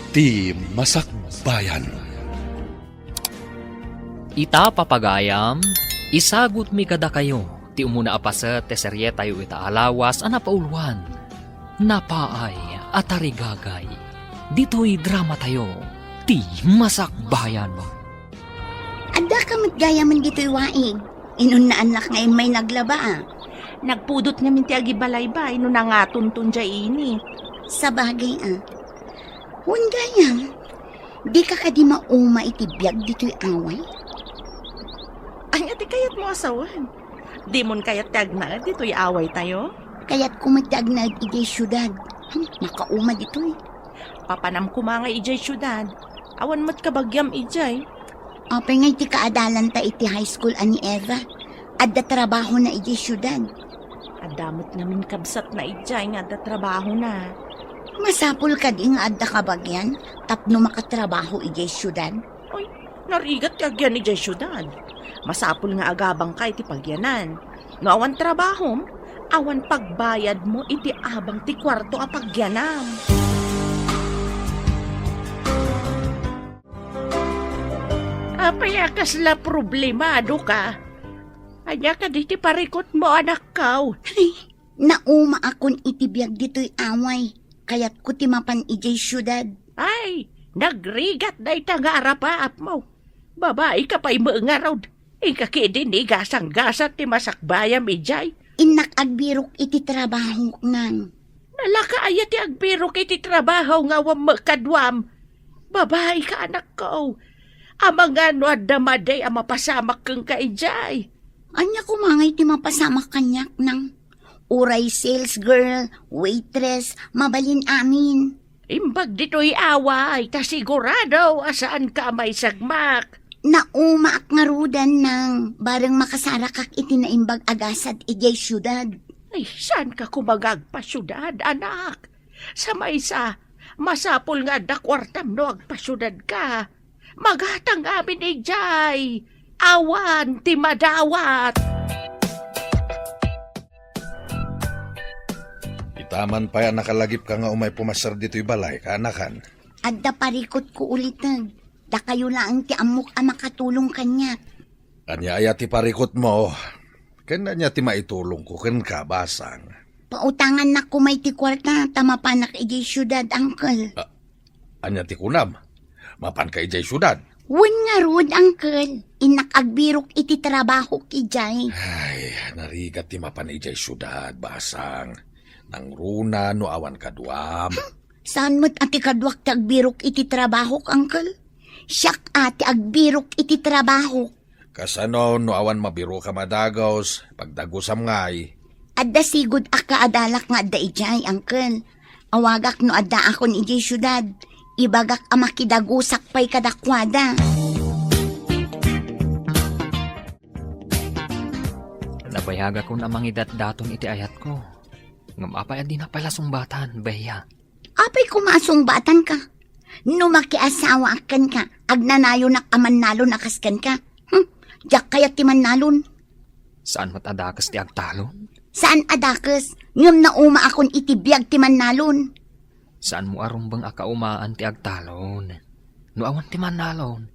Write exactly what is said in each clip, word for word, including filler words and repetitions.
Ti Masakbayan. Ita, papagayam, isagutmi kadakayo ti umuna a paset ti serietayo ita a lawas a napauluan, Napaay a Tarigagay. Ditoy dramatayo, Ti Masakbayan. Adda ka met gayamen ditoy waig. Inunnaannak nga immay naglaba, a. Nagpudot ngamin ti agibalaybay no nangatonton diay init. Sabagay, a. Wen gayam, dika kadi mauma iti biag ditoy away? Ania ti kayatmo a sawen? Dimon kayat ti agnaed ditoy awaytayo? Kayatko met ti agnaed idiay siudad. Hmm, makauma ditoy. Papanam koma nga idiay siudad. Awan met kabagiam idiay. Apay ngay ti kaadalanta iti high school a ni Eva? Adda trabahona idiay siudad. Adda met ngamin kabsatna idiay nga adda trabahona. Masapul kadi nga adda kabagian tapno makatrabaho idiay siudad? Oy, narigat ti agian idiay siudad. Masapul nga agabangka iti pagianan. No awan trabahom, awan pagbayadmo iti abang ti kuarto a pagianam. Apay a kasla problemadoka? Ania kadi ti parikutmo, anakko? Ay, naumaakon iti biag ditoy away. Kayatko ti mapan idiay siudad. Ay, nagrigat dayta nga arapaapmo. Babaika pay met ngarud. Inka ketdin ni gasanggasat ti masakbayam idiay. Innak agbirok iti trabahok, nang. Nalaka aya ti agbirok iti trabaho nga awan met kaduam? Babaika, anakko. Amangan no adda madi a mapasamak kenka idiay. Ania koma ngay ti mapasamak kaniak, nang? Uray sales girl, waitress, mabalin amin. Imbag ditoy away, ta sigurado a saanka a maisagmak. Naumaak ngaruden, nang, bareng makasarakak iti naimbag a gasat idiay siudad. Ay, saanka koma nga agpasiudad, anak? Sa maysa, masapul nga adda kuartam no agpasiudadka. Magatang amin idiay. Awan ti madawat. Ita man pay a nakalagipka nga umay pumaser ditoy balay, kaanakan. Adda parikutko uliteg. Dakayo laeng ti ammok a makatulong kaniak. Ania aya ti parikutmo? Ken ania ti maitulongko kenka, basang? Pautangannak koma iti kuarta ta mapanak idiay siudad, uncle. Ah, ania ti kunam? Mapanka idiay siudad? Wen ngarud, uncle. Innak agbirok iti trabahok idiay. Ay, narigat ti mapan idiay siudad, basang. Nangruna no awan kaduam. Hmm, saan met a ti kaduak ti agbirok iti trabahok, uncle? Siak a ti agbirok iti trabahok. Kasano no awan mabiroka a madagus, pagdagusam ngay? Adda sigud a kaadalak nga adda idiay, uncle. Awagak no addaakon idiay siudad. Ibagak a makidagusak pay kadakuada. Nabayagakon a mangidatdaton iti ayatko. Ngem apay a dinak pay la sungbatan, Bea? Apay koma a sungbatanka? No makiasawaak kenka, agnanayonak a mannalon a kas kenka. Hmm, diak kayat ti mannalon. Saan met a dakes ti agtalon? Saan a dakes, ngem naumaakon iti biag ti mannalon. Saanmo a rumbeng a kaumaan ti agtalon. No awan ti mannalon,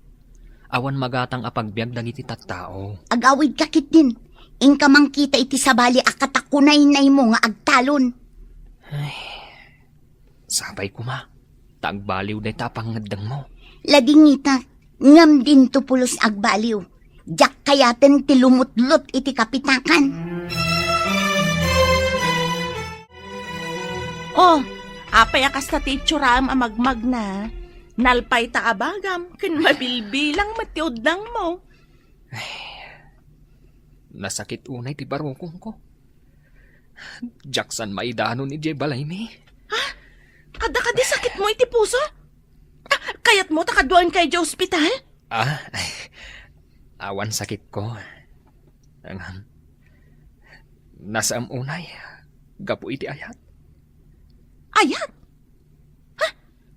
awan magatang a pagbiag dagiti tattao. Agawidka ketdin, inka mangkita iti sabali a katakunaynaymo nga agtalon. Ay, sapay koma, ta agbaliw dayta a pangngeddengmo. Ladingitak, ngem dinto pulos agbaliw. Diak kayaten ti lumutlot iti kapitakan. Oh, apay a kasta ti itsuram a magmagna? Nalpay ta abagam, ken mabilbilang met ti udnangmo. Ay, nasakit unay ti barukongko. Diak saan maidanon idiay balaymi. Ha? Adda kadi sakitmo iti puso? Ah, kayatmo ta kaduaenka idiay ospital? Ah, ay, awan sakitko. Ngem, nasaem unay, gapu iti ayat. Ayat? Ha?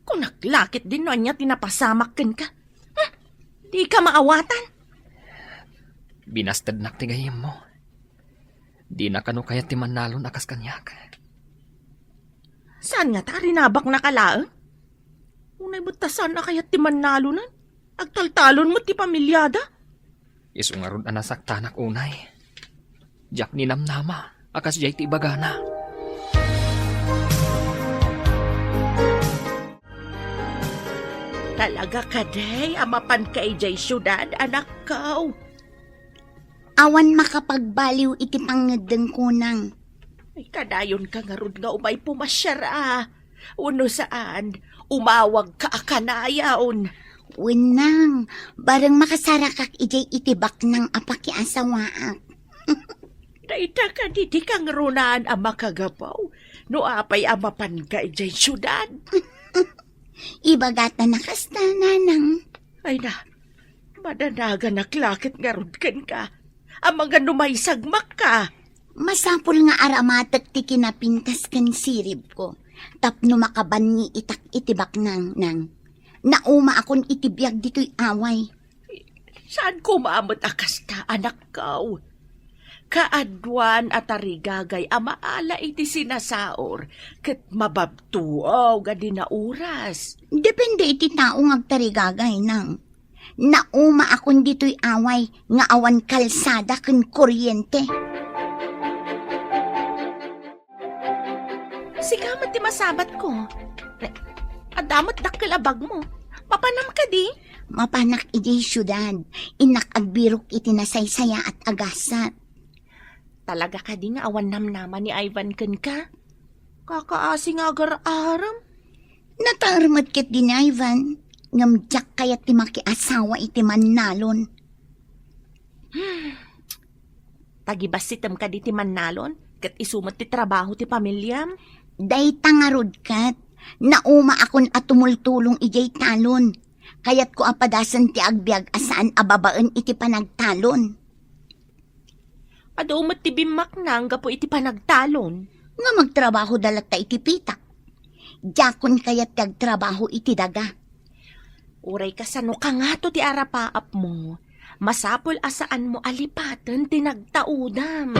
Kunak la ketdin no ania ti napasamak kenka. Ha? Dika maawatan? Binastednak ti gayyemmo. Dina kano kayat ti mannalon a kas kaniak. Saan ngata a rinabaknaka laeng? Unay met ta saan a kayat ti mannalonan. Agtaltalon met ti pamiliada. Isu ngarud a nasaktanak unay. Diak ninamnama a kasdiay ti ibagana. Talaga kadi a mapanka idiay siudad, anakko? Awan makapagbaliw iti pangngeddengko, Nang. Ay, kadayonka ngarud nga umay pumasiar a. Wenno saan, umawagka a kanayon. Wen, Nang, bareng makasarakak idiay itibaknang a pakiasawaak. Dayta kadi ti kangrunaan a makagapu no apay a mapanka idiay siudad. Ibagata na kasta, Nanang. Ay na, madanaganak la ket ngarud kenka. Amangan no maisagmakka. Masapul nga aramatek ti kinapintas ken siribko tapno makabanni itak iti baknang, Nang. Naumaakon iti biag ditoy away. Saan koma met a kasta, anakko? Kaaduan a tarigagay a maala iti sinasaor ket mababtuaw a di nauras. Depende iti tao nga agtarigagay, Nang. Naumaakon ditoy away nga awan kalsada ken kuryente. Sika met ti masabatko. Adda met dakkel a bagmo. Mapanam kadi? Mapanak idiay siudad. Innak agbirok iti nasaysayaat a gasat. Talaga kadi nga awan namnama ni Ivan kenka? Kakaasi nga agar-arem. Nataer met ketdi ni Ivan, ngem diak kayat ti makiasawa iti mannalon. Tagibassitem kadi ti mannalon, ket isu met ti trabaho ti pamiliam? Dayta ngarud ket, naumaakon a tumultulong idiay talon. Kayatko a padasen ti agbiag a saan a babaen iti panagtalon. Adu met ti bimmaknang gapu iti panagtalon. Nga magtrabahoda latta iti pitak. Diakon kayat ti agtrabaho iti daga. Uray kasano kangato ti arapaapmo, masapul a saanmo a lipaten ti nagtaudam.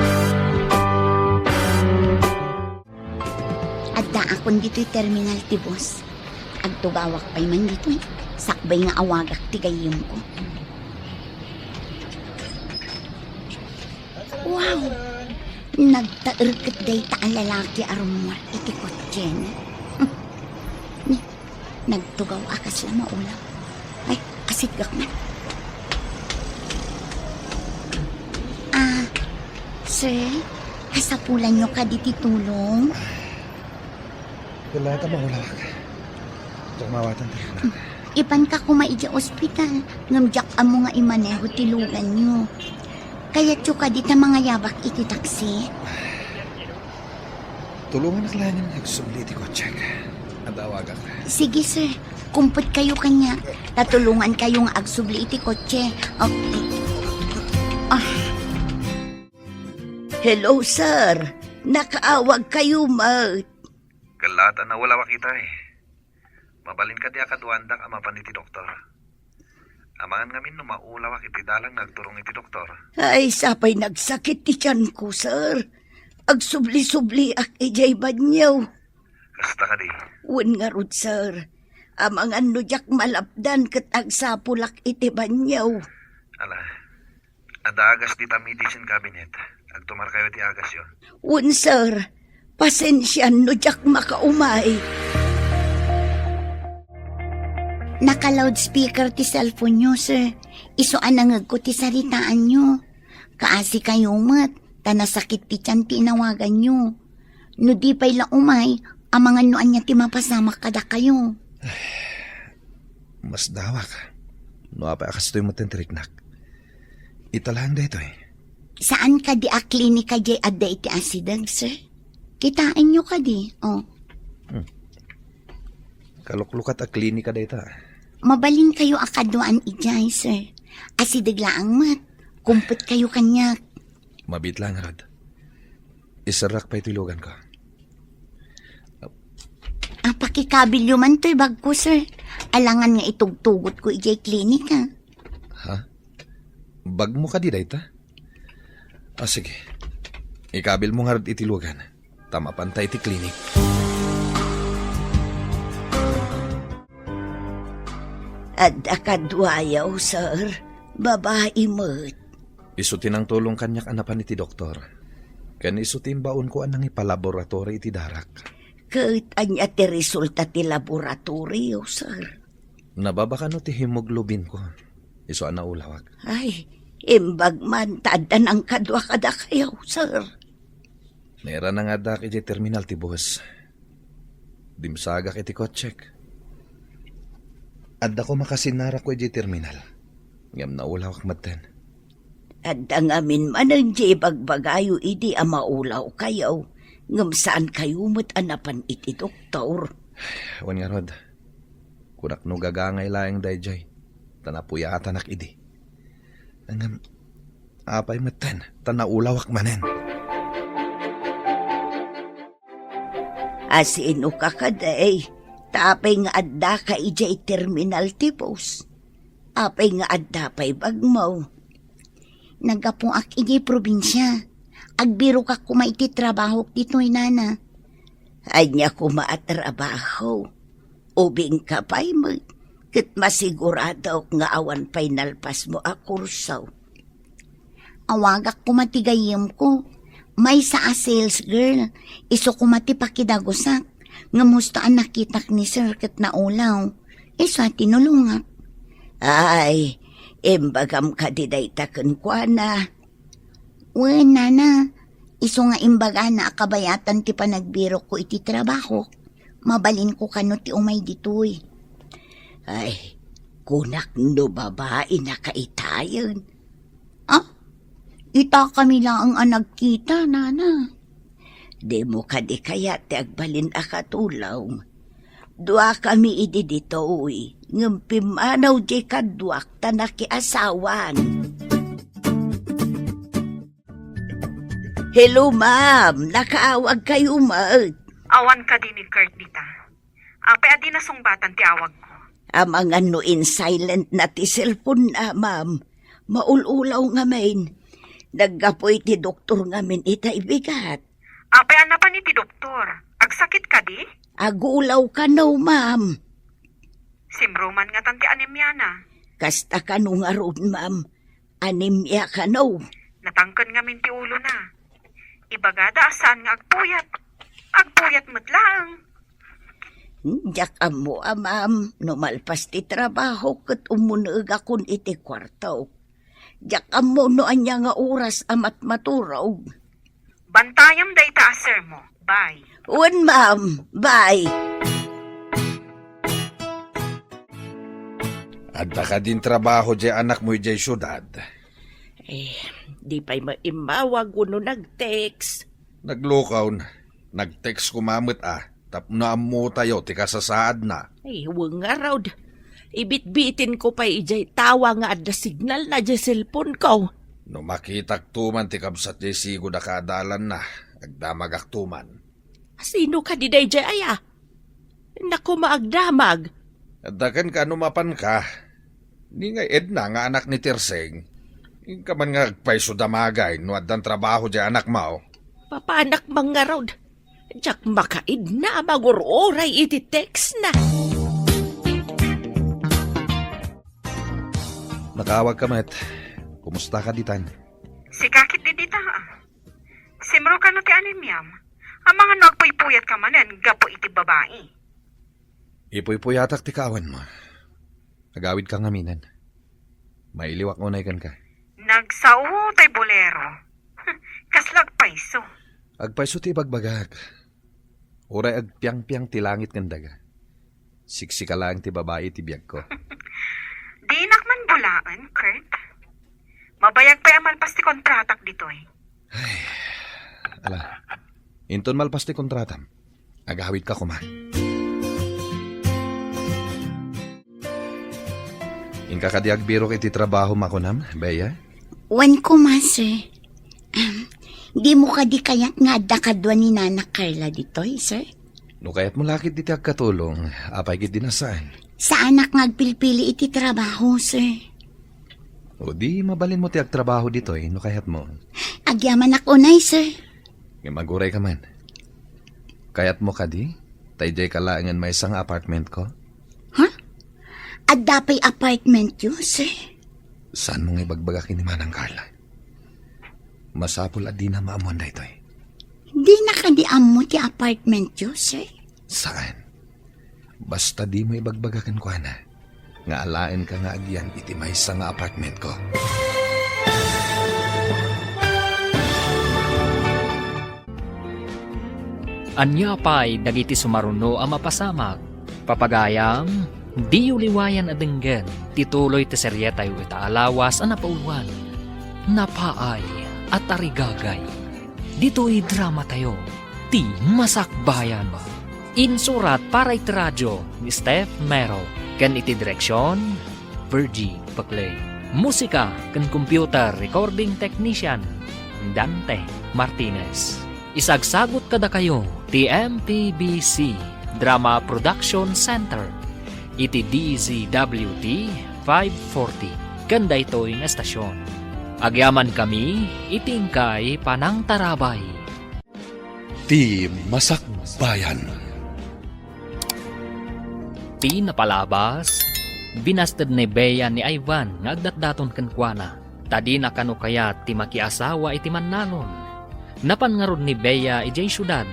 Addaakon ditoy terminal ti bus. Agtugawak pay man ditoy. Sakbay nga awagak ti gayyemko. Wow! Nagtaer ket dayta a lalaki a rummuar iti kotsena. Ni, nagtugaw a kasla maulaw. Ay, asidgak man. Ah, sir, kasapulanyo kadi ti tulong? Kailangan ta maulawak. Diak maawatan ti anak. Ipanka koma idiay ospital, ngem diak ammo nga imaneho ti luganyo. Kayatyo kadi ta mangayabak iti taksi? Tulonganak laengen nga agsubli iti kotsek. Adda awagak. Sige, sir. Kumpetkayo kaniak. Ta tulongankayo nga agsubli iti kotse. Oh. Ah. Hello, sir. Nakaawagkayo met. Kella ta naulawak itay. Mabalin kadi a kaduaandak a mapan iti doktor. Amangan ngamin no maulawak iti dalan nga agturong iti doktor. Ay, sapay nagsakit ti tianko, sir. Agsubli-subliak idiay banyo. Kasta kadi? Wen ngarud, sir. Amangan no diak malapdan ket agsapulak iti banyo. Ala, adda agas dita medicine cabinet. Agtumarkayo ti agasyo. Wen, sir. Pasensian no diak makaumay. Naka-loudspeaker ti cellphone-yo, sir. Isu a nangegko ti saritaanyo. Kaasikayo met, ta nasakit ti tian ti inawaganyo. No di pay la umay, amangan no ania ti mapasamak kadakayo. Masdawak. No apay a kastoy met ti riknak. Ita laeng daytoy. Saan kadi a klinika diay adda iti asideg, sir? Kitaenyo kadi, oh. Hmm. Kaluklukat a klinika dayta. Mabalinkayo a kaduaan idiay, sir. Asideg laeng met. Kumpetkayo kaniak. Mabiit laeng ngarud. Iserrak pay ti luganko. Ah, pakikabilyo man toy bagko, sir. Alangan nga itugtugotko idiay klinika. Ha? Bagmo kadi dayta? Ah, sige. Ikabilmo ngarud iti lugan. Ta mapanta iti klinik. Adda kaduayo, sir. Babai met. Isu ti nangtulong kaniak a napan iti doktor. Ken isu ti imbaonko a nangipalaboratory iti darak. Ket ania ti resulta ti laboratorio, sir? Nababa kano ti hemoglobinko. Isu a naulawak. Ay, imbag man ta adda nangkadua kadakayo, sir. Nairana nga addaak idiay terminal ti bus. Dimsagak iti kotsek. Adda koma kasinnarakko idiay terminal. Ngem naulawak metten. Adda ngamin manen ti ibagbagayo idi a maulawkayo, ngem saankayo met a napan iti doktor. Wen ngarud, kunak no gagangay laeng daydiay, ta napuyatanak idi. Ngem, apay metten, ta naulawak manen. Asino ka kadi? Ta apay nga addaka idiay terminal ti bus? Apay nga adda pay bagmo? Naggapuak idiay probinsia. Agbirokak koma iti trabahok ditoy, nana. Ania koma a trabaho? Ubingka pay met, ket masiguradok nga awan pay nalpasmo a kurso. Awagak koma ti gayyemko. Maysa a sales girl, isu koma ti pakidagusak. Ngem husto a nakitak ni sir ket naulaw. Isu a tinulongak. Ay, imbagam kadi dayta kenkuana? Wen, nana, isu nga imbagana a kabayatan ti panagbirokko iti trabahok. Mabalinko kano ti umay ditoy. Ay, kunak no babaina ka itayen. Ah? Itakami laeng a nagkita, nana. Dimo kadi kayat ti agbalin a katulong? Duakami idi ditoy, ngem pimmanaw diay kaduak ta nakiasawan. Hello, ma'am. Nakaawagkayo met. Awan kadi ni Kurt dita. Apay a di nasungbatan ti awagko? Amangan no in-silent na ti cellphone na, ma'am. Maul-ulaw ngamin. Naggapu iti doktor ngamin ita ibigat. Apay a napan iti doktor? Agsakit kadi? Agulaw kano, ma'am. Simruman ngatan ti anemiana. Kasta kano ngarud, ma'am. Anemia kano? Natangken ngamin ti ulona. Ibagada a saan nga agpuyat. Agpuyat met laeng. Hmm, diak ammo a, ma'am, no malpas ti trabaho ket ummuneegakon iti kuarto. Diak ammo no ania nga oras a matmaturog. Bantayam dayta a sir mo. Bye. Wen, ma'am. Bye. Adda kadin trabaho diay anakmo idiay siudad? Eh, di pay maimmawag wenno nag-text. Naglukaw. Nag-text koma met a, tapno ammotayo ti kasasaadna. Ay, wen ngarud. Ibitbitinko pay idiay tawa nga adda signalna diay cellphoneko. No makitakto man ti kabsat diay sigud a kaadalanna, agdamagakto man. Sino kadi daydiay aya? Naku, maagdamag. Adda kenka no mapanka. Ni nga Edna nga anak ni Tirseng. Inka man nga agpayso damagay no addan trabaho diay anakmo. Papanak man ngarud. Diak makaidna a mangur-uray iti text na. Nakaawag ka met. Kumusta ka ditan? Sika ket di dita, ah. Simro kano ti anemiam? Amangan no agpuypuyat ka manen gapu iti babai. Ipuypuyatak ti kaawan mo. Agawid ka ngaminen. Mailiwak unay kenka. Nagsao tay bolero. Kasla agpayso. Agpayso ti ibagbagak. Uray agpiangpiang ti langit ken daga. Siksika laeng ti babai ti biagko. Dinak man bulaen, Kurt. Mabayag pay a malpas ti kontratak ditoy. Ay, ala. Inton malpas ti kontratam, agawid ka koma. Inka kadi agbirok iti trabaho makunam, Bea? Wen koma, sir. Ahem, dimo kadi kayat nga adda kadua ni Nana Carla ditoy, sir? No kayatmo la ket iti agkatulong, apay ket di nasaan? Saanak nga agpilpili iti trabaho, sir. O di, mabalinmo ti agtrabaho ditoy, no kayatmo. Agyamanak unay, sir. Ngem aguray ka man. Kayatmo kadi? Ta idiay ka laengen maysa nga apartmentko? Ha? Adda pay apartmentyo, sir? Saanmo nga ibagbaga ken ni Manang Carla? Masapul a dina maammuan daytoy. Dina kadi ammo ti apartmentyo, sir? Saan? Basta dimo ibagbaga kenkuana nga alaenka nga agyan iti maysa nga apartmentko. Ania pay dagiti sumaruno a mapasamak? Papagayam, diyo liwayan a denggen ti tuloy ti serietayo ita a lawas a napauluan, Napaay a Tarigagay. Ditoy dramatayo, ti Masakbayan. Insurat para iti radio ni Steph Mero, ken iti direksion, Virgie Paclay. Musika ken computer recording technician, Dante Martinez. Isagsagut kadakayo ti M P B C Drama Production Center iti D Z W T five forty ken daytoy nga estasion. Agyamankami iti inkay panangtarabay. Ti Masakbayan. Ti napalabas, binasted ni Bea ni Ivan nga agdatdaton kenkuana, ta dina kano kayat ti makiasawa iti mannalon. Napan ngarud ni Bea idiay siudad,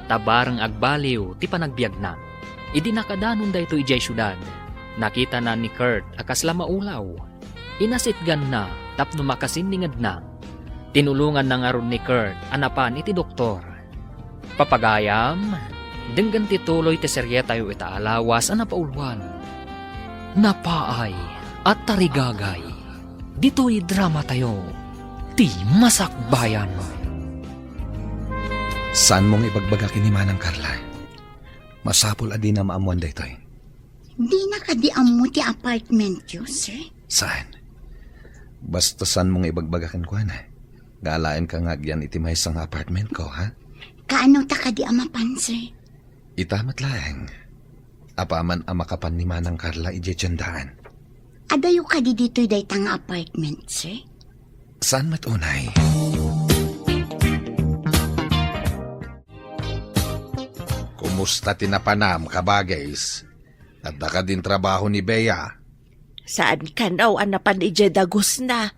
ta bareng agbaliw ti panagbiagna. Idi nakadanon daytoy idiay siudad, nakitana ni Kurt a kasla maulaw. Inasitganna tapno makasinningedna. Tinulonganna ngarud ni Kurt a napan iti doktor. Papagayam, denggen ti tuloy ti serietayo ita a lawas a napauluan, Napaay a Tarigagay. Ditoy dramatayo, ti Masakbayan. Saanmo nga ibagbaga ken ni Manang Carla? Masapul a dina maammuan daytoy. Dina kadi ammo ti apartmentyo, sir? Saan? Basta saanmo nga ibagbaga kenkuana nga alaenka nga agyan iti maysa nga apartmentko, ha? Kaano ta kadi a mapan, sir? Ita met laeng. Apaman a makapan ni Manang Carla idiay tiendaan. Adayo kadi ditoy dayta nga apartment, sir? Saan met unay? Kumusta ti napanam, kabagis? Adda kadin trabaho ni Bea? Saan kano a napan idiay dagusna.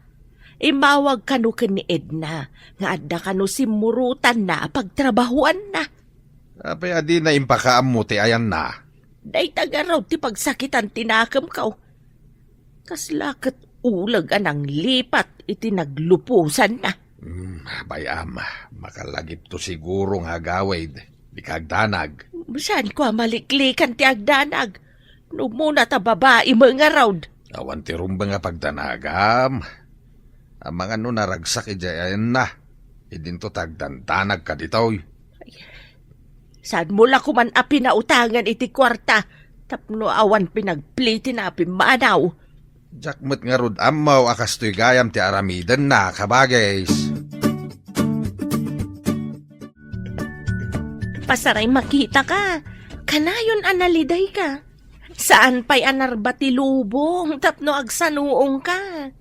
Immawag kano ken ni Edna nga adda kano simmurotanna a pagtrabahoanna. Apay a dina impakaammo ti ayanna? Dayta ngarud ti pagsakitan ti nakemko. Kasla ket uleg a nanglipat iti nagluposanna. Hmm, bay-am, makalagipto siguro nga agawid. Dika agdanag. Saanko a maliklikan ti agdanag no umuna ta babai met ngarud. Awan ti rumbeng a pagdanagam. Amangan no naragsak idiay ayanna, idinto ta agdandanagka ditoy. Ay, saanmo la koman a pinautangan iti kuarta tapno awan pinagpli ti napimmanaw. Diak met ngarud ammo a kastoy gayam ti aramidenna, kabagis. Pasaray makitaka. Kanayon a nalidayka. Saan pay a narba ti lubong tapno agsanuongka.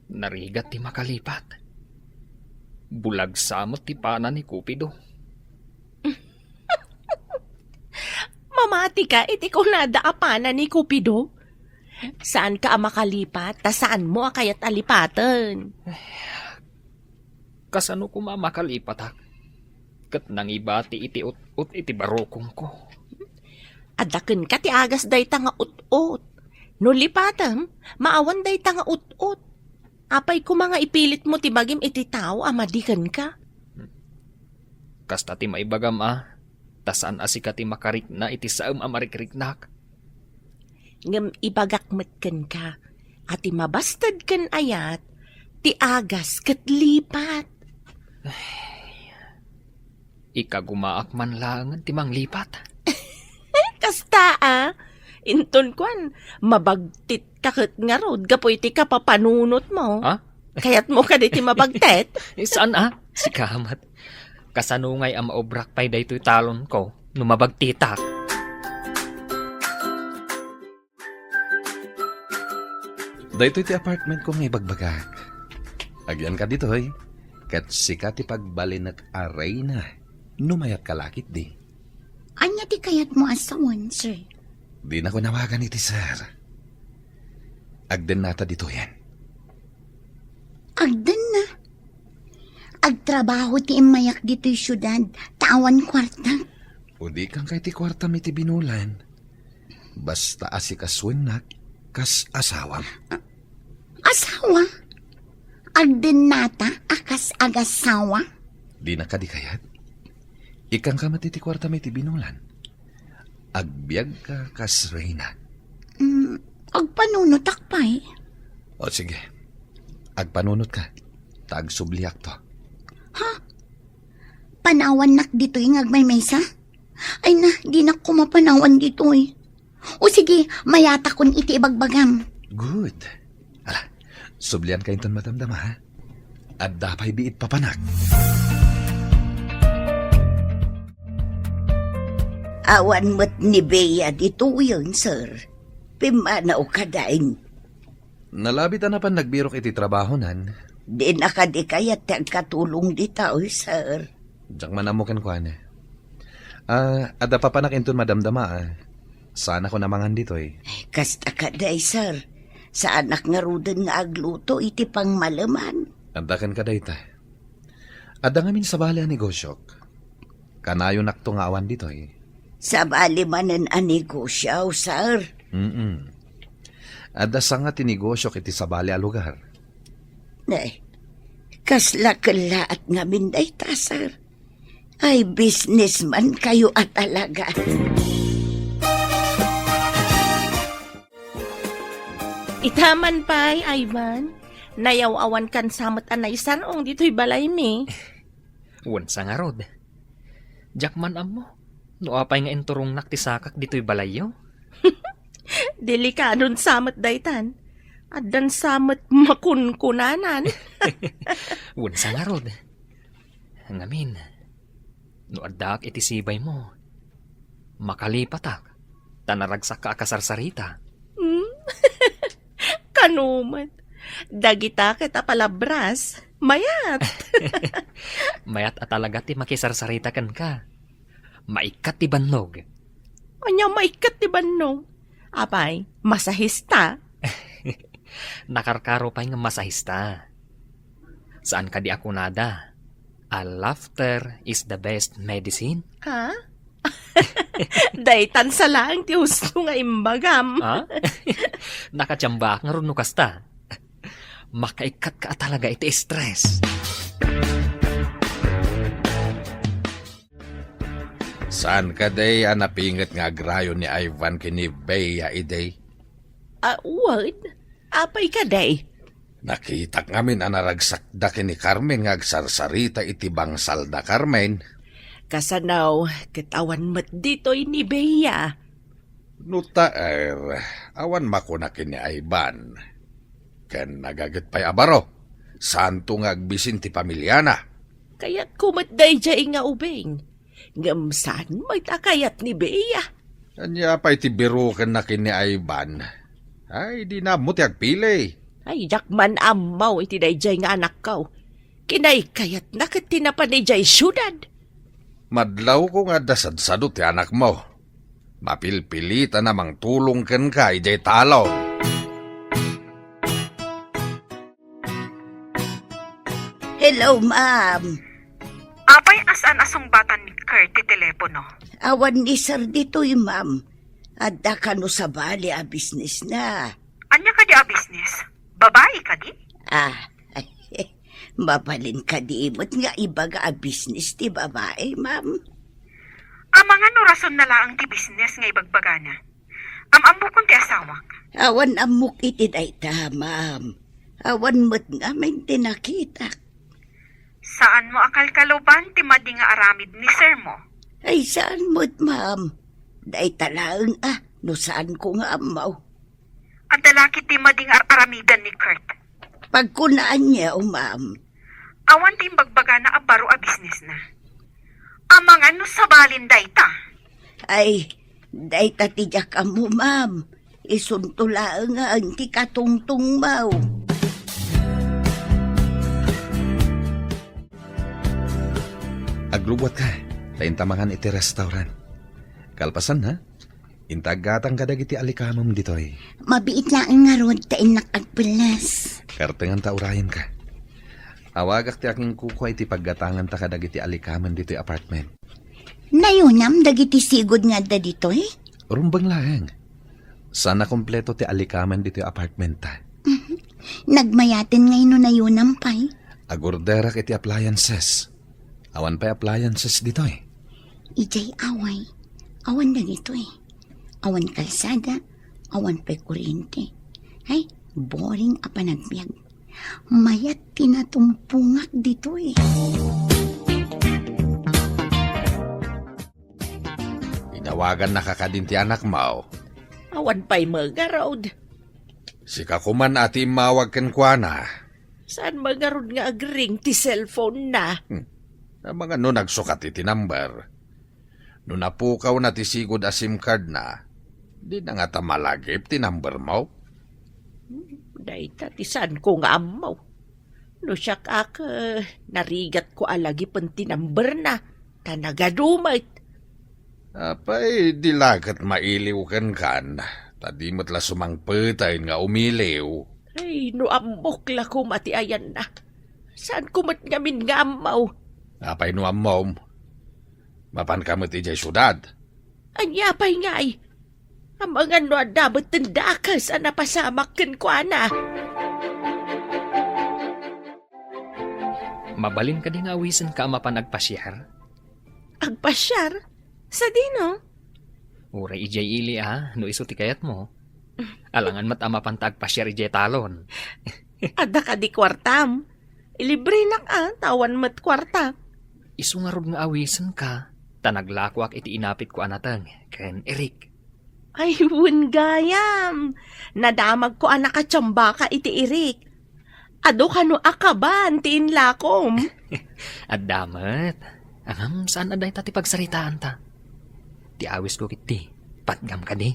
Narigat ti makalipat. Bulag sa met ti pana ni Cupido. Mamatika iti kunada a pana ni Cupido? Saanka a makalipat, ta saanmo a kayat a lipaten. Kasano koma a makalipatak? Ket nangibati iti ut-ot iti barukongko. Adda kenka ti agas dayta nga ut-ot. No lipatem, maawan dayta nga ut-ot. Apay koma nga ipilitmo ti bagim iti tao a madi kenka? Kasta ti maibagam a, ta saan a sika ti makarikna iti saem a marikriknak. Ngem ibagak met kenka a ti mabasted ken ayat, ti agas ket lipat. Ikagumaak man laengen ti manglipat. Kasta a, inton kuan, mabagtit ka ket ngarud gapu iti kapapanunotmo. Ha? Kayatmo kadi ti mabagtit? Eh, saan a? Sika met. Kasano ngay a maobrak pay daytoy talonko no mabagtitak? Daytoy ti apartmentko nga ibagbagak. Agyanka ditoy, ket sika ti pagbalinek a reyna no mayatka la ketdi. Ania ti kayatmo a sawen, sir? Dinako nawagan iti sir. Agdennata ditoyen. Agdenna? Agtrabaho ti immayak ditoy siudad, ta awan kuarta. Udikan kay ti kuartam iti binulan. Basta asikasuennak kas asawam. Asawa? Agdennata a kas agasawa? Dina kadi kayat? Ikkanka met iti kuartam iti binulan. Agbiagka kas reyna. Mm, agpanunotak pay. O sige, agpanunotka, ta agsubliakto. Ha? Panawannak ditoy nga agmaymaysa? Ay na, dinak koma panawan ditoy. O sige, mayatakon iti ibagbagam. Good. Ala, sublianka inton madamdama, ha? Adda pay biit papanak. Awan met ni Bea ditoyen, sir. Pimmanaw kadain. Nalabit a napan nagbirok iti trabahonan. Dina kadi kayat ti agkatulong ditoy, sir. Diak man ammo kenkuana. Ah, adda papanak inton madamdama, ah. Saanakon a mangan ditoy. Kasta kadi, sir. Saanak ngaruden nga agluto iti pangmaleman. Adda kenka dayta. Adda ngamin sabali a negosyok. Kanayonakto nga awan ditoy. Sabali manen a negosyo, sir? Mm-mm. Adda sanga ti negosyok iti sabali a lugar. Ay, kasla kellaat ngamin dayta, sir. Ay, businessman kayo a talaga. Itaman pay, Ivan. Nayaw-awan kan samet a naisar-ong ditoy balaymi. Wen sa ngarud. Diak man ammo no apay nga inturongnak ti sakak ditoy balayyo. Delikadon samet daytan. Addan samet makunkunanan. Wen sa ngarud. Ngamin, no addaak iti sibaymo, makalipatak, ta naragsakka a kasarsarita. Hmm? Kano met, dagita ket a palabras, mayat. Mayat a talaga ti makisarsarita kenka. Maikkat ti bannog. Ania maikkat ti bannog? Apay, masahista? Nakarkaro pay nga masahista. Saan kadi a kunada a laughter is the best medicine? Ha? Daytan sa laeng ti husto nga imbagam. Ha? Nakatiambaak ngarud no kasta. Makaikkatka a talaga iti stress. Saan kadi a napinget nga agrayo ni Ivan ken ni Bea idi? Ah, wen. Apay kadi? Nakitak ngamin a naragsakda ken ni Carmen nga agsarsarita iti bangsalda, Carmen. Kasano ket awan met ditoy ni Bea? No ta, er, awan makuna ken ni Ivan. Ken nagaget pay a baro, saanto nga agbisin ti pamiliana. Kayatko met daydiay nga ubing. Ngem saan met a kayat ni Bea? Ania pay ti birokenna ken ni Ivan? Ay, dina ammo ti agpili. Ay, diak man ammo iti daydiay nga anakko. Kinaykayatna ket ti napan idiay siudad. Madlawko nga adda sadsado ti anakmo. Mapilpilitan a mangtulong kenka idiay talon. Hello, ma'am. Apay a saan a sungbatan ni Kurt ti telepono? Awan ni sir ditoy, ma'am. Adda kano sabali a business na. Ania kadi a business? Babai kadi? Ah, mabalin kadi met nga ibaga a business ti babai, ma'am? Amangan no rason na laeng ti business nga ibagbagana. Am-ammokon ti asawak. Awan ammok iti dayta, ma'am. Awan met ngamin ti nakitak. Saanmo a kalkaluban ti madi nga aramid ni sir mo? Ay, saan met, ma'am? Dayta laeng a, no saanko nga ammo. Adda la ketdi madi nga ar-aramidan ni Kurt? Pagkunaanyo, ma'am. Awan ti imbagbagana a baro a business na. Amangan no sabalin dayta. Ay, dayta ti diak ammo, ma'am. Isunto laeng ti katungtungmo. Aglubbuatka, ta inta mangan iti restaurant. Kalpasanna, Inta aggatang kadagiti alikamem ditoy. Mabiit laeng ngarud ta innak agpellas. Kartenganta urayenka. Awagak ti akinkukua iti paggatanganta kadagiti alikamen ditoy apartment. Nayonam dagiti sigud nga adda ditoy? Rumbeng laeng. Saan a kompleto ti alikamen ditoy apartment ta. Mhm. Nagmayaten ngay no nayonam pay. Agorderak iti appliances. Awan pay appliances ditoy. Idiay away, awan dagitoy. Awan kalsada, awan pay kuryente. Ay, boring a panagbiag. Mayat ti natumpongak ditoy. Inawagannaka kadin ti anakmo? Awan pay met ngarud. Sika koman a ti immawag kenkuana. Saan met ngarud nga agring ti cellphone-na? Hmm. Amangan no nagsukat iti number. No napukawna ti sigud a SIM card-na, dina ngata malagip ti number-mo? Hmm, dayta ti saanko nga ammo. No siak ak, eh, narigatko a lagipen ti number-na, ta nagadu met. Apay, di la ket mailiw kenkan, ta di met la sumangpeten nga umiliw. Ay, no ammok la koma ti ayanna. Saanko met ngamin nga ammo. Apay no ammom? Mapanka met idiay siudad? Ania pay ngay? Amangan no adda met ti dakes a napasamak kenkuana. Mabalin kadi nga awisenka a mapan agpasiar? Agpasiar? Sadino? Uray idiay ili a, no isu ti kayatmo. Alangan met a mapanta agpasiar idiay talon. Adda kadi kuartam? Ilibrenak a, ta awan met kuarta. Isu ngarud nga awisenka, ta naglakoak iti inapitko a nateng ken Eric. Ay, wen gayam. Nadamagko a nakatiambaka iti Eric. Adu kano a kaban ti inlakom? Adda met. Ngem saan a dayta ti pagsaritaanta. Ti awisko ketdi, patgam kadi.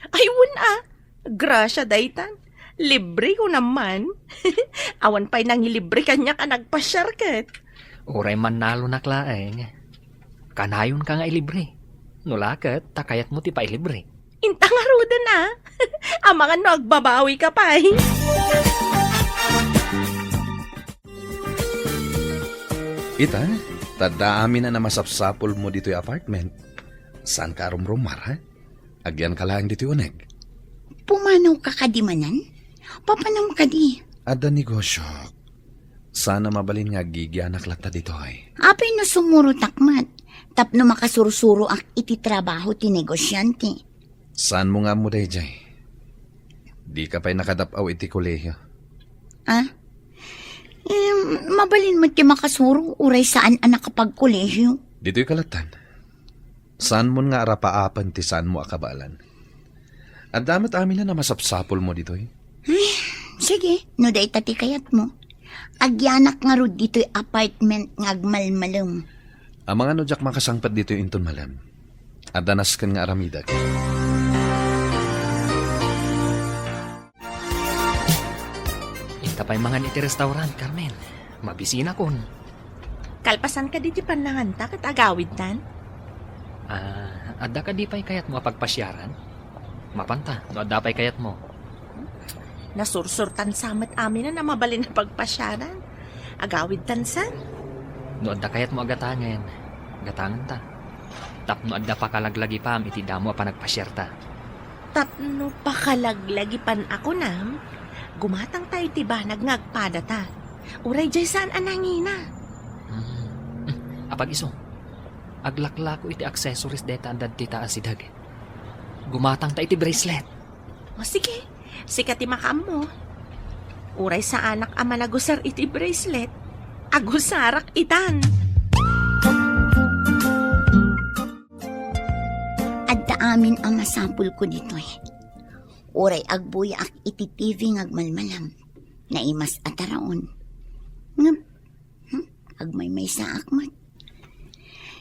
Ay, wen a. Grasia daytan. Libre ko naman. Awan pay nangilibre kaniak a nagpasiar ket. Uray mannalonak laeng. Kanayonka nga ilibre. No la ket, ta kayatmo ti pailibre. Inta ngaruden a. Amangan no agbabawika pay. Ita, ta adda amin a namasapsapulmo ditoy apartment. Saanka a rumrumar, ha? Agyanka laeng ditoy uneg. Pumanawka kadi manen? Papanam kadi? Adda negosiok. Saan a mabalin nga aggigyanak latta ditoy. Apay no sumurotak met, tapno makasursuroak iti trabaho ti negosiante. Saanmo nga ammo daydiay? Dika pay nakadap-aw iti kolehio. Ah? Em, mabalin met ti makasuro, uray saan a nakapagkolehio. Ditoy kalattan. Saanmon nga arapaapen ti saanmo a kabaelan. Adda met amin a namasapsapulmo ditoy. Ay, sige, no dayta ti kayatmo. Agyanak ngarud ditoy apartment nga agmalmalem. Amangan no diak makasangpet ditoy inton malem. Adda nasken nga aramidek. Inta pay mangan iti restaurant, Carmen. Mabisinakon. Kalpasan kadi ti pannanganta ket agawidtan? Ah, adda kadi pay kayatmo a pagpasiaran? Mapanta, no adda pay kayatmo. Nasursurtan sa met amin a mabalin a pagpasiaran. Agawidtan sa? No adda kayatmo a gatangen, gatangenta. Tapno adda pakalaglagipam iti damo a panagpasiarta. Tapno pakalaglagipan a kunam, gumatangta iti banag nga agpadata. Uray diay saan a nangina. Hmm. Apag-isu, aglaklako iti accessories dayta a daddi ta a sideg. Gumatangta iti bracelet. O sige, sika ti makaammo. Uray saanak a managusar iti bracelet, agusarak itan. Adda amin a masapulko ditoy. Uray agbuyaak iti T V nga agmalmalam, naimas a taraon. Ngem, hmm, agmaymaysaak met.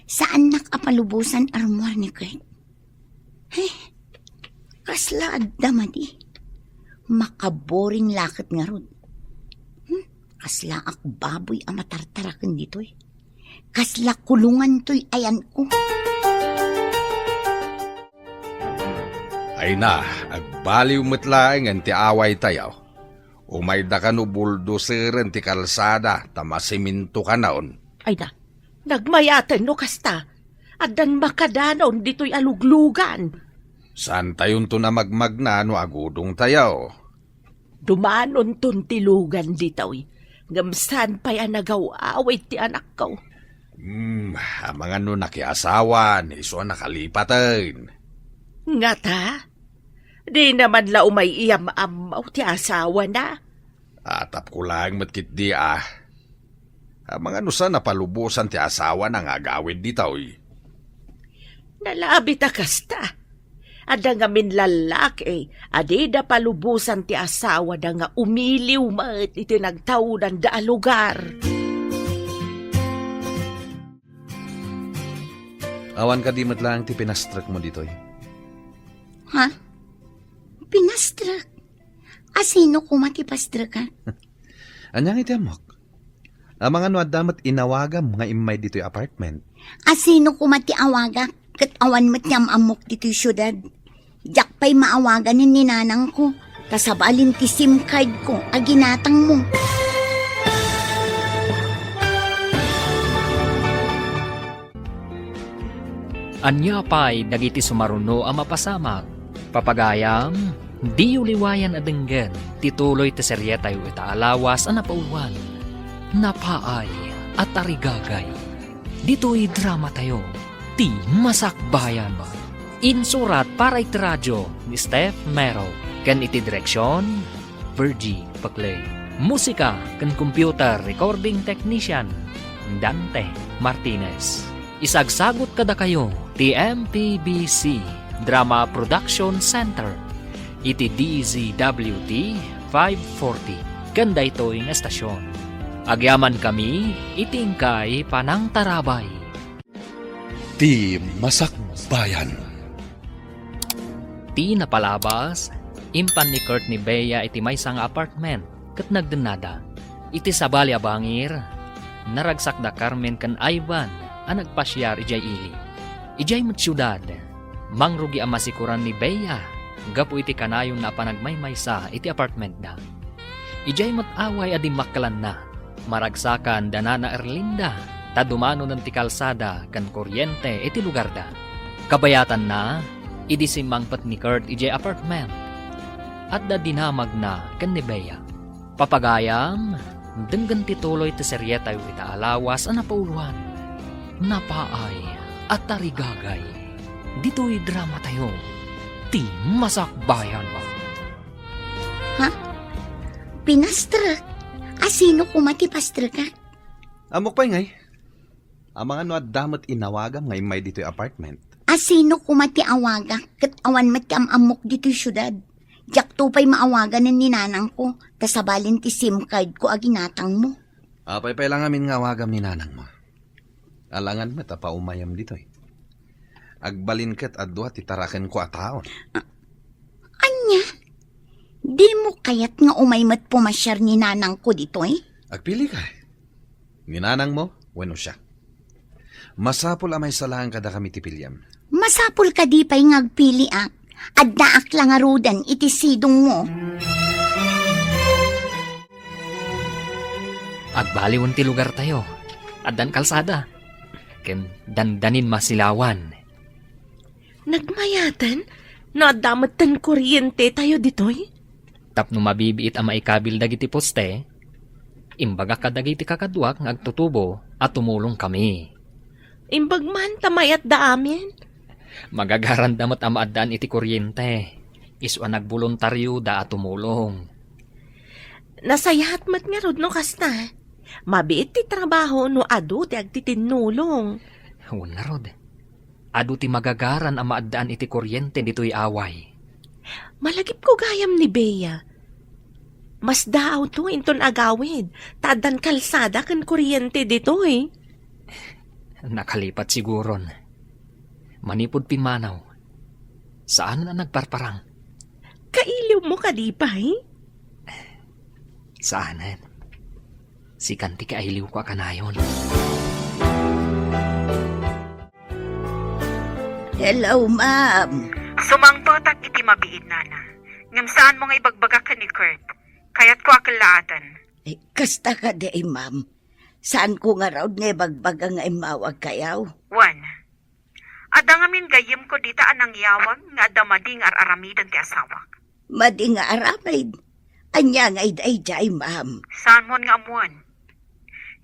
Saannak a palubosan a rummuar ni Kurt. He, kasla adda madi. Makaboring la ket ngarud. Hmm, kaslaak baboy a matartaraken ditoy. Kasla kulongan toy ayanko. Ay na, agbaliw met laengen ti awaytayo. Umayda kano buldoseren ti kalsada ta masiminto kanayon. Ay na, nagmayaten no kasta. Addan makadanon ditoy a luglugan. Saantayonton a magmagna no agudongtayo. Dumanonton ti lugan ditoy, ngem saan pay a nagaw-awid ti anakko. Hmm, amangan no nakiasawan, isu a nakalipaten. Ngata? Di naman la umay iyam-ammo ti asawana? Atapko laeng met ketdi a. Amangan no saan a palubosan ti asawana nga agawid ditoy. Nalabit a kasta. Adda ngamin lallaki a dida palubosan ti asawana nga umiliw met iti nagtaudanda a lugar. Awan kadi met laeng ti pinastrekmo ditoy? Ha? Pinastrek? Asino koma ti pastrekak? Ania nga iti ammok? Amangan no adda met inawagam nga immay ditoy apartment? Asino koma ti awagak ket awan met ti am-ammok ditoy siudad? Diak pay maawaganen ni nanangko, ta sabalin ti SIM card ko a ginatangmo. Ania pay dagiti sumaruno a mapasamak? Papagayam, diyo liwayan a denggen ti tuloy ti serietayo ita a lawas a napauluan, Napaay a Tarigagay, ditoy dramatayo, Ti Masakbayan. Insurat para iti radio ni Steph Mero, ken iti direksion, Virgie Paclay. Musika ken computer recording technician, Dante Martinez. Isagsagut kadakayo ti M P B C Drama Production Center iti D Z W T five forty ken daytoy nga estasion. Agyamankami iti inkay panangtarabay. Ti Masakbayan. Ti napalabas, impan ni Kurt ni Bea iti maysa nga apartment ket nagdennada. Iti sabali a bangir, naragsak da Carmen ken Ivan a nagpasiar idiay ili. Idiay met siudad, mangrugi a masikoran ni Bea gapu iti kanayonna a panagmaymaysa iti apartmentda. Idiay met away a dimmakkelanna, maragsakan da Nana Erlinda ta dumanonen ti kalsada ken koriente iti lugarda. Kabayatanna, idi simmangpet ni Kurt idiay apartment, adda dinamagna ken ni Bea. Papagayam, denggen ti tuloy ti serietayo ita a lawas a napauluan, Napaay a Tarigagay, ditoy dramatayo, Ti Masakbayan. Ha? Pinastrek? Asino koma ti pastrekak? Ammok pay ngay. Amangan no adda met inawagam nga immay ditoy apartment. Asino koma ti awagak ket awan met ti am-ammok ditoy siudad? Diakto pay maawaganen ni nanangko, ta sabalin ti SIM card ko a ginatangmo. Apay pay la ngamin nga awagam ni nanangmo? Alangan met a paumayam ditoy. Agbalin ket a dua ti tarakenko a taon. A-, ania? Dimo kayat nga umay met pumasiar ni nanangko ditoy? Agpili ka. Ni nanangmo wenno siak. Masapul a maysa laeng kadakami ti piliem. Masapul kadi pay nga agpiliak. Addaak la ngaruden iti sidongmo. Agbaliwen ti lugartayo. Addan kalsada. Ken dandanin masilawan. Nagmayaten no adda metten korientetayo ditoy? Tapno mabibiit a maikabil dagiti poste, imbagak kadagiti kakaduak nga agtutubo a tumulongkami. Imbag man ta mayatda amin. Magagaranda met a maaddaan iti koriente. Isu a nagboluntarioda a tumulong. Nasayaat met ngarud no kasta. Mabiit ti trabaho no adu ti agtitinnulong. Wen ngarud. Adu ti magagaran a maaddaan iti koriente ditoy away. Malagipko gayam ni Bea. Masdaawto inton agawid, ta addan kalsada ken koriente ditoy. Nakalipat siguron. Manipud pimmanaw, saanen a nagparparang. Kailiwmo kadi pay? Saanen. Sikan ti kailiwko a kanayon. Hello, ma'am. Sumangpetak iti mabiit, nana. Ngem saanmo nga ibagbaga ken ni Kurt. Kayatko a kellaatan. Eh, kasta kadi, ma'am. Saanko ngarud nga ibagbaga nga immawagkayo? Wen, adda ngamin gayyemko dita a nangyawag nga adda madi nga ar-aramiden ti asawak. Madi nga aramid? Ania nga daydiay, ma'am? Saanmon nga ammoen.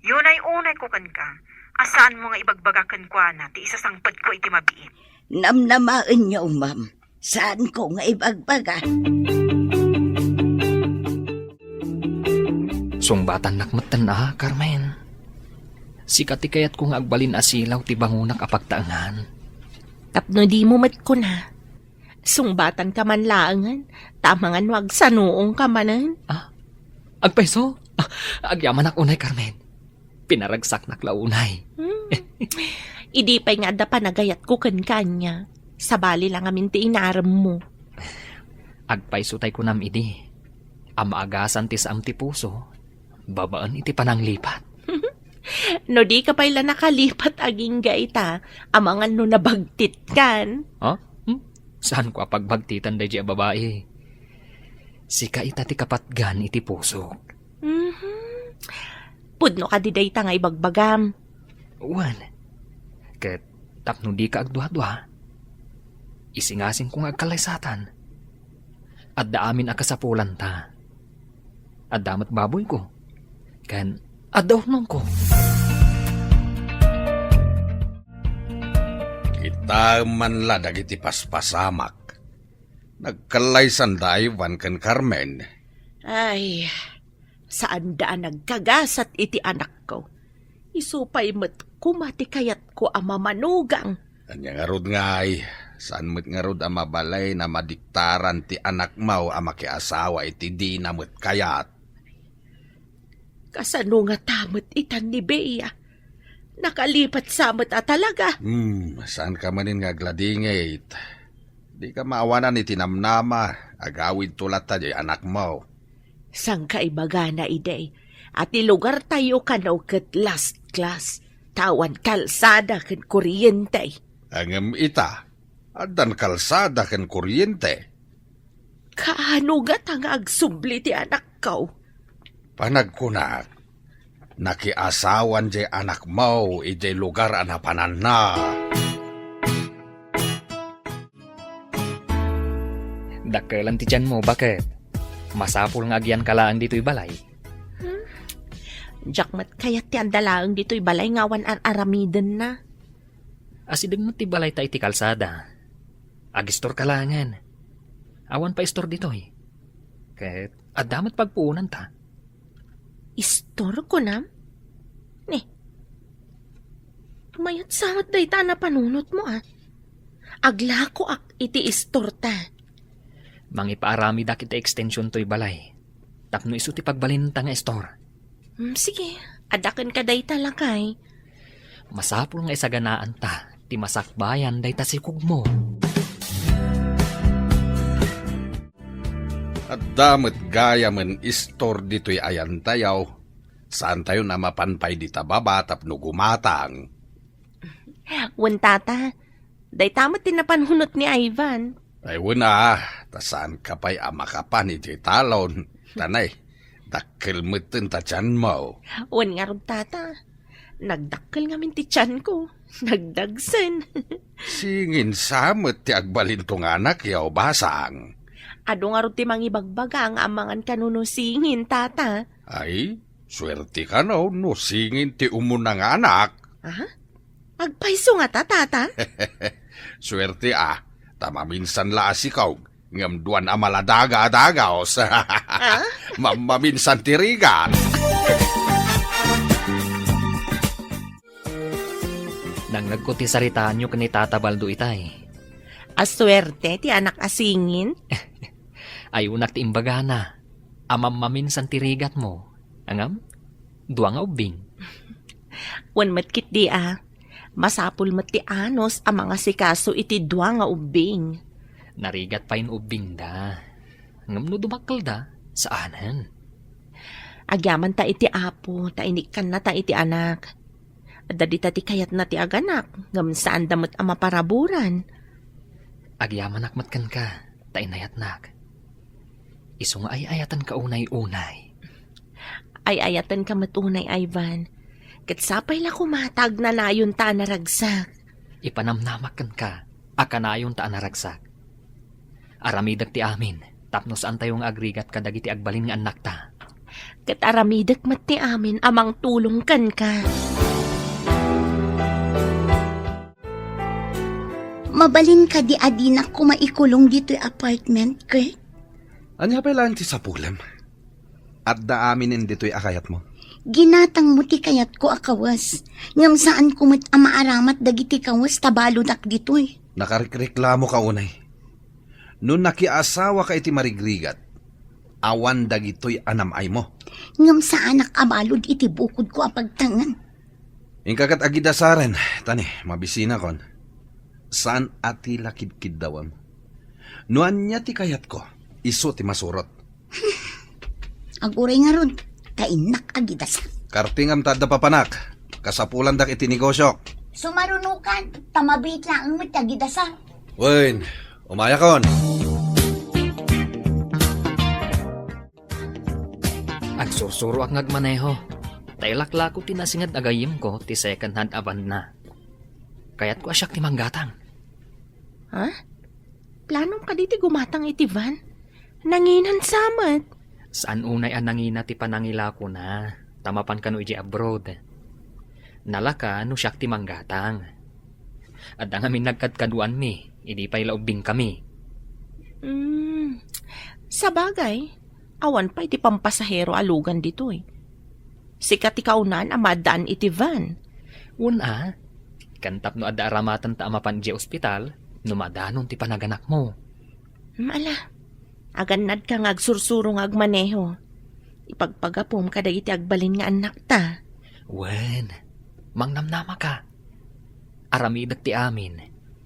Unay-unayko kenka, a saanmo nga ibagbaga kenkuana ti isasangpetko iti mabiit. Namnamaenyo, ma'am. Saanko nga ibagbaga. Sungbatannak metten a, Carmen. Sika ti kayatko nga agbalin a silaw ti bangonak a pagtaengan. Tapno dimo met kuna, sungbatanka man laengen, ta amangan no agsanuongka manen. Ah, agpayso? Ah, agyamanak unay, Carmen. Pinaragsaknak la unay. Hmm. Idi pay nga adda panagayatko kenka ania, sabali la ngamin ti inaremmo. Agpayso tay kunam idi, a maagasan ti saam ti puso, babaen iti pananglipat. No dika pay la nakalipat agingga ita, amangan no nabagtitkan. Ha? Hmm? Saanko a pagbagtitan daydiay a babai? Sika ita ti kapatgan iti pusok. Mhm. Pudno kadi dayta nga ibagbagam? Wen, ket tapno dika agduadua, isingasingko nga agkallaysatan. Adda amin a kasapulanta. Adda met baboyko, ken adda urnongko. Kitaem man la dagiti paspasamak. Nagkallaysanda Ivan ken Carmen. Ay, saanda a nagkagasat iti anakko. Isu pay met koma ti kayatko a mamanugang. Ania ngarud ngay, saan met ngarud a mabalin a madiktaran ti anakmo a makiasawa iti dina met kayat? Kasano ngata met itan ni Bea? Nakalipat sa met a talaga. Hmm, saanka manen nga agladingit? Dika maawanan iti namnama, agawidto latta diay anakmo. Saan ka ibagana idi, a ti lugartayo kano ket last class, ta awan kalsada ken kuryente. Ngem ita, addan kalsada ken kuryente. Kaano ngata nga agsubli ti anakko? Panagkunak, nakiasawan diay anakmo idiay lugar a napananna. Dakkelan ti tianmo, baket? Masapul nga agyanka laeng ditoy balay. Hmm? Diak met kayat ti adda laeng ditoy balay nga awan ar-aramidenna. Asideg met ti balayta iti kalsada. Agistorka laengen. Awan pay istor ditoy. Ket adda met pagpuonanta. Istor, kunam? Ni, mayat sa met dayta a napanunotmo, a. Aglakoak iti istorta. Mangipaaramidak iti extension toy balay. Tapno isu ti pagbalinenta nga istor. Hmm, sige, adda kenka dayta, lakay. Masapul nga isaganaanta ti masakbayan dayta sikogmo. Adda met gayamen istor ditoy ayantayo. Saantayon a mapan pay dita baba tapno gumatang. Wen, tata, dayta met ti napanunot ni Ivan. Ay, wen a, ta saanka pay a makapan idiay talon. Tanay, dakkel metten ta tianmo. Wen ngarud, tata. Nagdakkel ngamin ti tianko. Nagdagsen. Singin sa met ti agbalinto nga anakyo, basang. Adu ngarud ti mangibagbaga nga amangan kano no singin, tata. Ay, suerte kano no singin ti umuna nga anak. Aha? Agpayso ngata, tata? Suerte a, ta maminsan la a sikog, ngem duan a maladaga a dagaos. Ah? Mammaminsan ti rigat. Nangngegko ti saritaanyo ken ni Tata Baldo itay. A suerte ti anak a singin. Ayunak ti imbagana a mammaminsan ti rigatmo. Ngem, dua nga ubbing. Wen met ketdi a, masapul met ti anus a mangasikaso iti dua nga ubbing. Narigat pay no ubbingda. Ngem no dumakkelda, saanen. Agyamanta iti Apo, ta inikkannata iti anak. Adda dita ti kayatna ti aganak, ngem saanda met a maparaburan. Agyamanak met kenka, ta inayatnak. Isu nga ay-ayatenka unay-unay. Ay-ayatenka met unay, Ivan. Ket sapay la koma ta agnanayonta a naragsak. Ipanamnamak kenka a kanayonta a naragsak. Aramidek ti amin, tapno saantayo nga agrigat kadagiti agbalin nga annakta. Ket aramidek met ti amin a mangtulong kenka. Mabalin kadi a dinak koma ikulong ditoy apartment, Kurt? Ania pay laeng ti sapulem? Adda aminen ditoy a kayatmo. Ginatangmo ti kayatko a kawes, ngem saanko met a maaramat dagiti kawes ta baludak ditoy. Nakarikreklamoka unay. No nakiasawaka iti marigrigat, awan dagitoy a nam-aymo. Ngem saanak a balud iti bukodko a pagtangan. Inka ket agidasaren, tani, mabisinakon. Saan a ti la kidkiddawem. No ania ti kayatko, isu ti masurot. Aguray ngarud, ta innak agidasar. Kartingam ta adda papanak. Kasapulandak iti negosiok. Sumarunokan, ta mabiit laeng met ti agidasar. Wen, umayakon. Agsursuroak nga agmaneho. Ta ilaklako ti nasinged a gayyemko ti second hand a van-na. Kayatko a siak ti manggatang. Ha? Planom kadi ti gumatang iti van? Nanginan sa met. Saan unay a nangina ti panangilakona, ta mapan kano idiay abroad. Nalaka no siak ti manggatang. Adda ngamin nagkadkaduanmi, idi pay la ubbingkami. Hmm, sabagay, awan pay ti pampasahero a lugan ditoy. Sika ti kaunaan a maaddaan iti van. Wen a, ken tapno adda aramatenta a mapan idiay ospital, no madanon ti panaganakmo. Hmm, ala, agannadka nga agsursuro nga agmaneho. Ipagpagapom kadagiti agbalin nga annakta. Wen, mangnamnamaka. Aramidek ti amin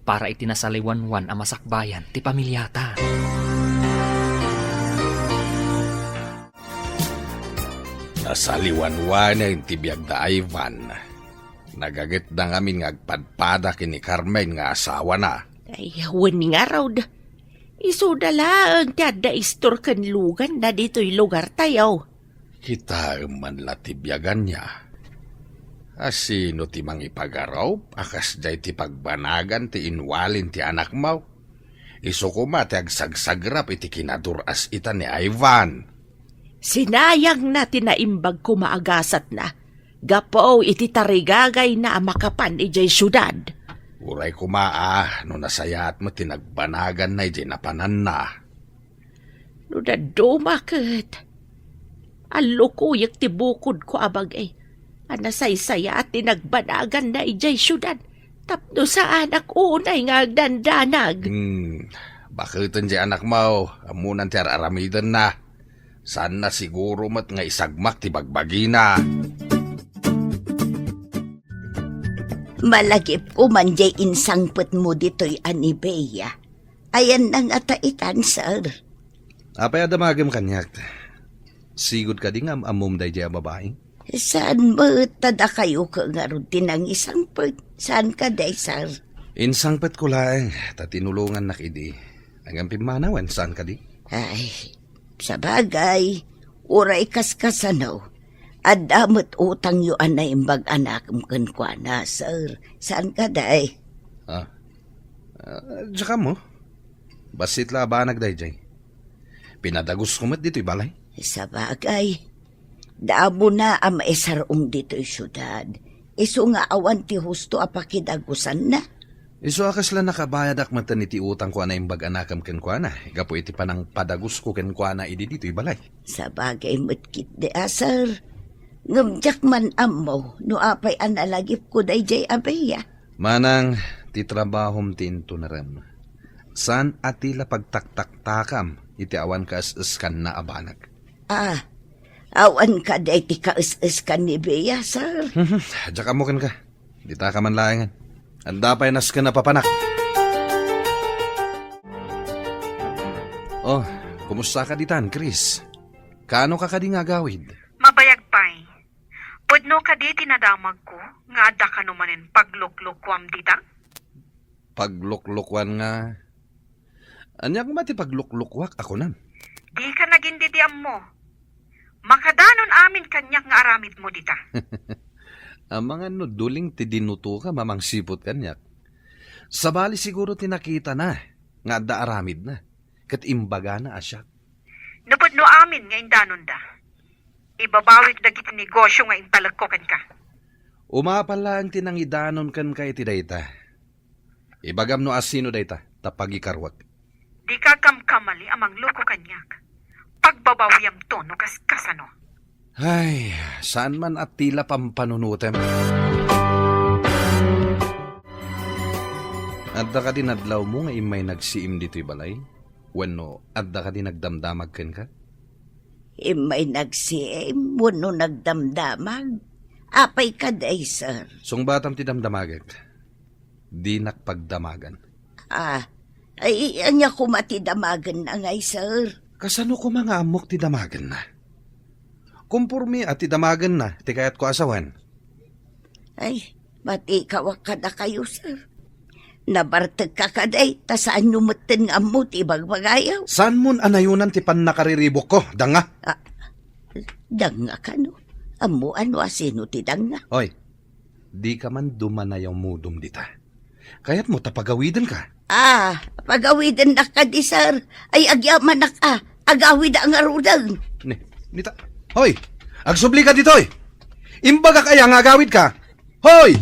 para iti nasaliwanwan a masakbayan ti pamiliata. Nasaliwanwanen ti biag da Ivan. Nagagetda ngamin nga agpadpada ken ni Carmen nga asawana. Ay, wen ngarud. Isuda laeng ti adda istor ken luganna ditoy lugartayo. Kitaem man la ti biaganna. A sino ti mangipagarup a kasdiay ti pagbanagan ti inwalin ti anakmo? Isu koma ti agsagsagrap iti kinadur-as-itan ni Ivan. Sinayangna ti naimbag koma a gasatna gapu iti tarigagayna a makapan idiay siudad. Uray koma a no nasayaat met ti nagbanaganna idiay napananna. No dadduma ket, allukuyek ti bukodko a bagi a nasaysayaat ti nagbanaganna idiay siudad tapno saanak unay nga agdandanag. Hmm, baketen diay anakmo, ammonan ti ar-aramidenna. Saanna siguro met nga isagmak ti bagbagina. Malagipko man diay insangpetmo ditoy a ni Bea. Ayanna ngata itan, sir. Apay a damagem kaniak? Sigud kadi nga am-ammom daydiay a babai? Saan met ta dakayo ket ngarud ti nangisangpet? Saan kadi, sir? Insangpetko laeng ta tinulongannak idi. Ngem pimmanawen, saan kadi? Ay, sabagay, uray kaskasano, adda met utangyo a naimbag a nakem kenkuana, sir. Saan kadi? Ah, ah, diak ammo. Bassit la a banag daydiay. Pinadagusko met ditoy balay. Sabagay, damona a maisar-ong ditoy siudad. Isu nga awan ti husto a pakidagusanna. Isu a kasla nakabayadak metten iti utangko a naimbag a nakem kenkuana, gapu iti panangpadagusko kenkuana idi ditoy balay. Sabagay met ketdi a, sir. Ngem diak man ammo no apay a nalagipko daydiay a Bea. Manang ti trabahom ti intunerem. Saan a ti la pagtaktaktakam iti awan kaes-eskanna a banag. Ah, awan kadi ti kaes-eskan ni Bea, sir? Diak ammo kenka. Ditaka man laengen. Adda pay nasken a papanak. Oh, kumusta ka ditan, Chris? Kaano ka kadi nga agawid? Mabayag pay. Pudno kadi ti nadamagko nga adda kano manen pagluklokuam dita? Pagluklokuan nga Ania koma ti pagluklukuak a kunam? Dika nagin didi ammo. Makadanon amin kaniak nga aramidmo dita. Amangan no duling ti dinutoka mamangsiput kaniak. Sabali siguro ti nakitana nga adda aramidna, ket imbagana a siak. No pudno amin nga indanonda, ibabawik dagiti negosio nga intalekko kenka. Umapal laeng ti nangidanon kenka iti dayta. Ibagam no asino dayta, ta pagikaruak. Dika kamkamali a mangloko kaniak. Pagbabawiamto no kas-, kasano. Ay, saan man a tila pampanunutem. Adda kadi nadlawmo nga immay nagsiim ditoy balay? Wenno adda kadi nagdamdamag kenka? Immay nagsiim wenno nagdamdamag? Apay kadi, sir? Sungbatam ti damdamagek. Dinak pagdamagan. Ah, ay, ania koma ti damagenna ngay, sir? Kasano koma nga ammok ti damagenna? Komporme a ti damagenna ti kayatko a sawen. Ay, matikawak kadakayo, sir. Nabartekka kadi, ta saanyo metten nga ammo ti ibagbagayo. Saanmon a nayonan ti pannakariribukko, danga? Ah, danga kano? Ammoan no asino ti danga? Oy, dika man dumanayamudom dita. Kayatmo ta pagawidenka? Ah, pagawidennak kadi, sir. Ay, agyamanak a, agawida ngaruden. Ni, nita, hoy, agsublika ditoy. Imbagak aya nga agawidka? Hoy!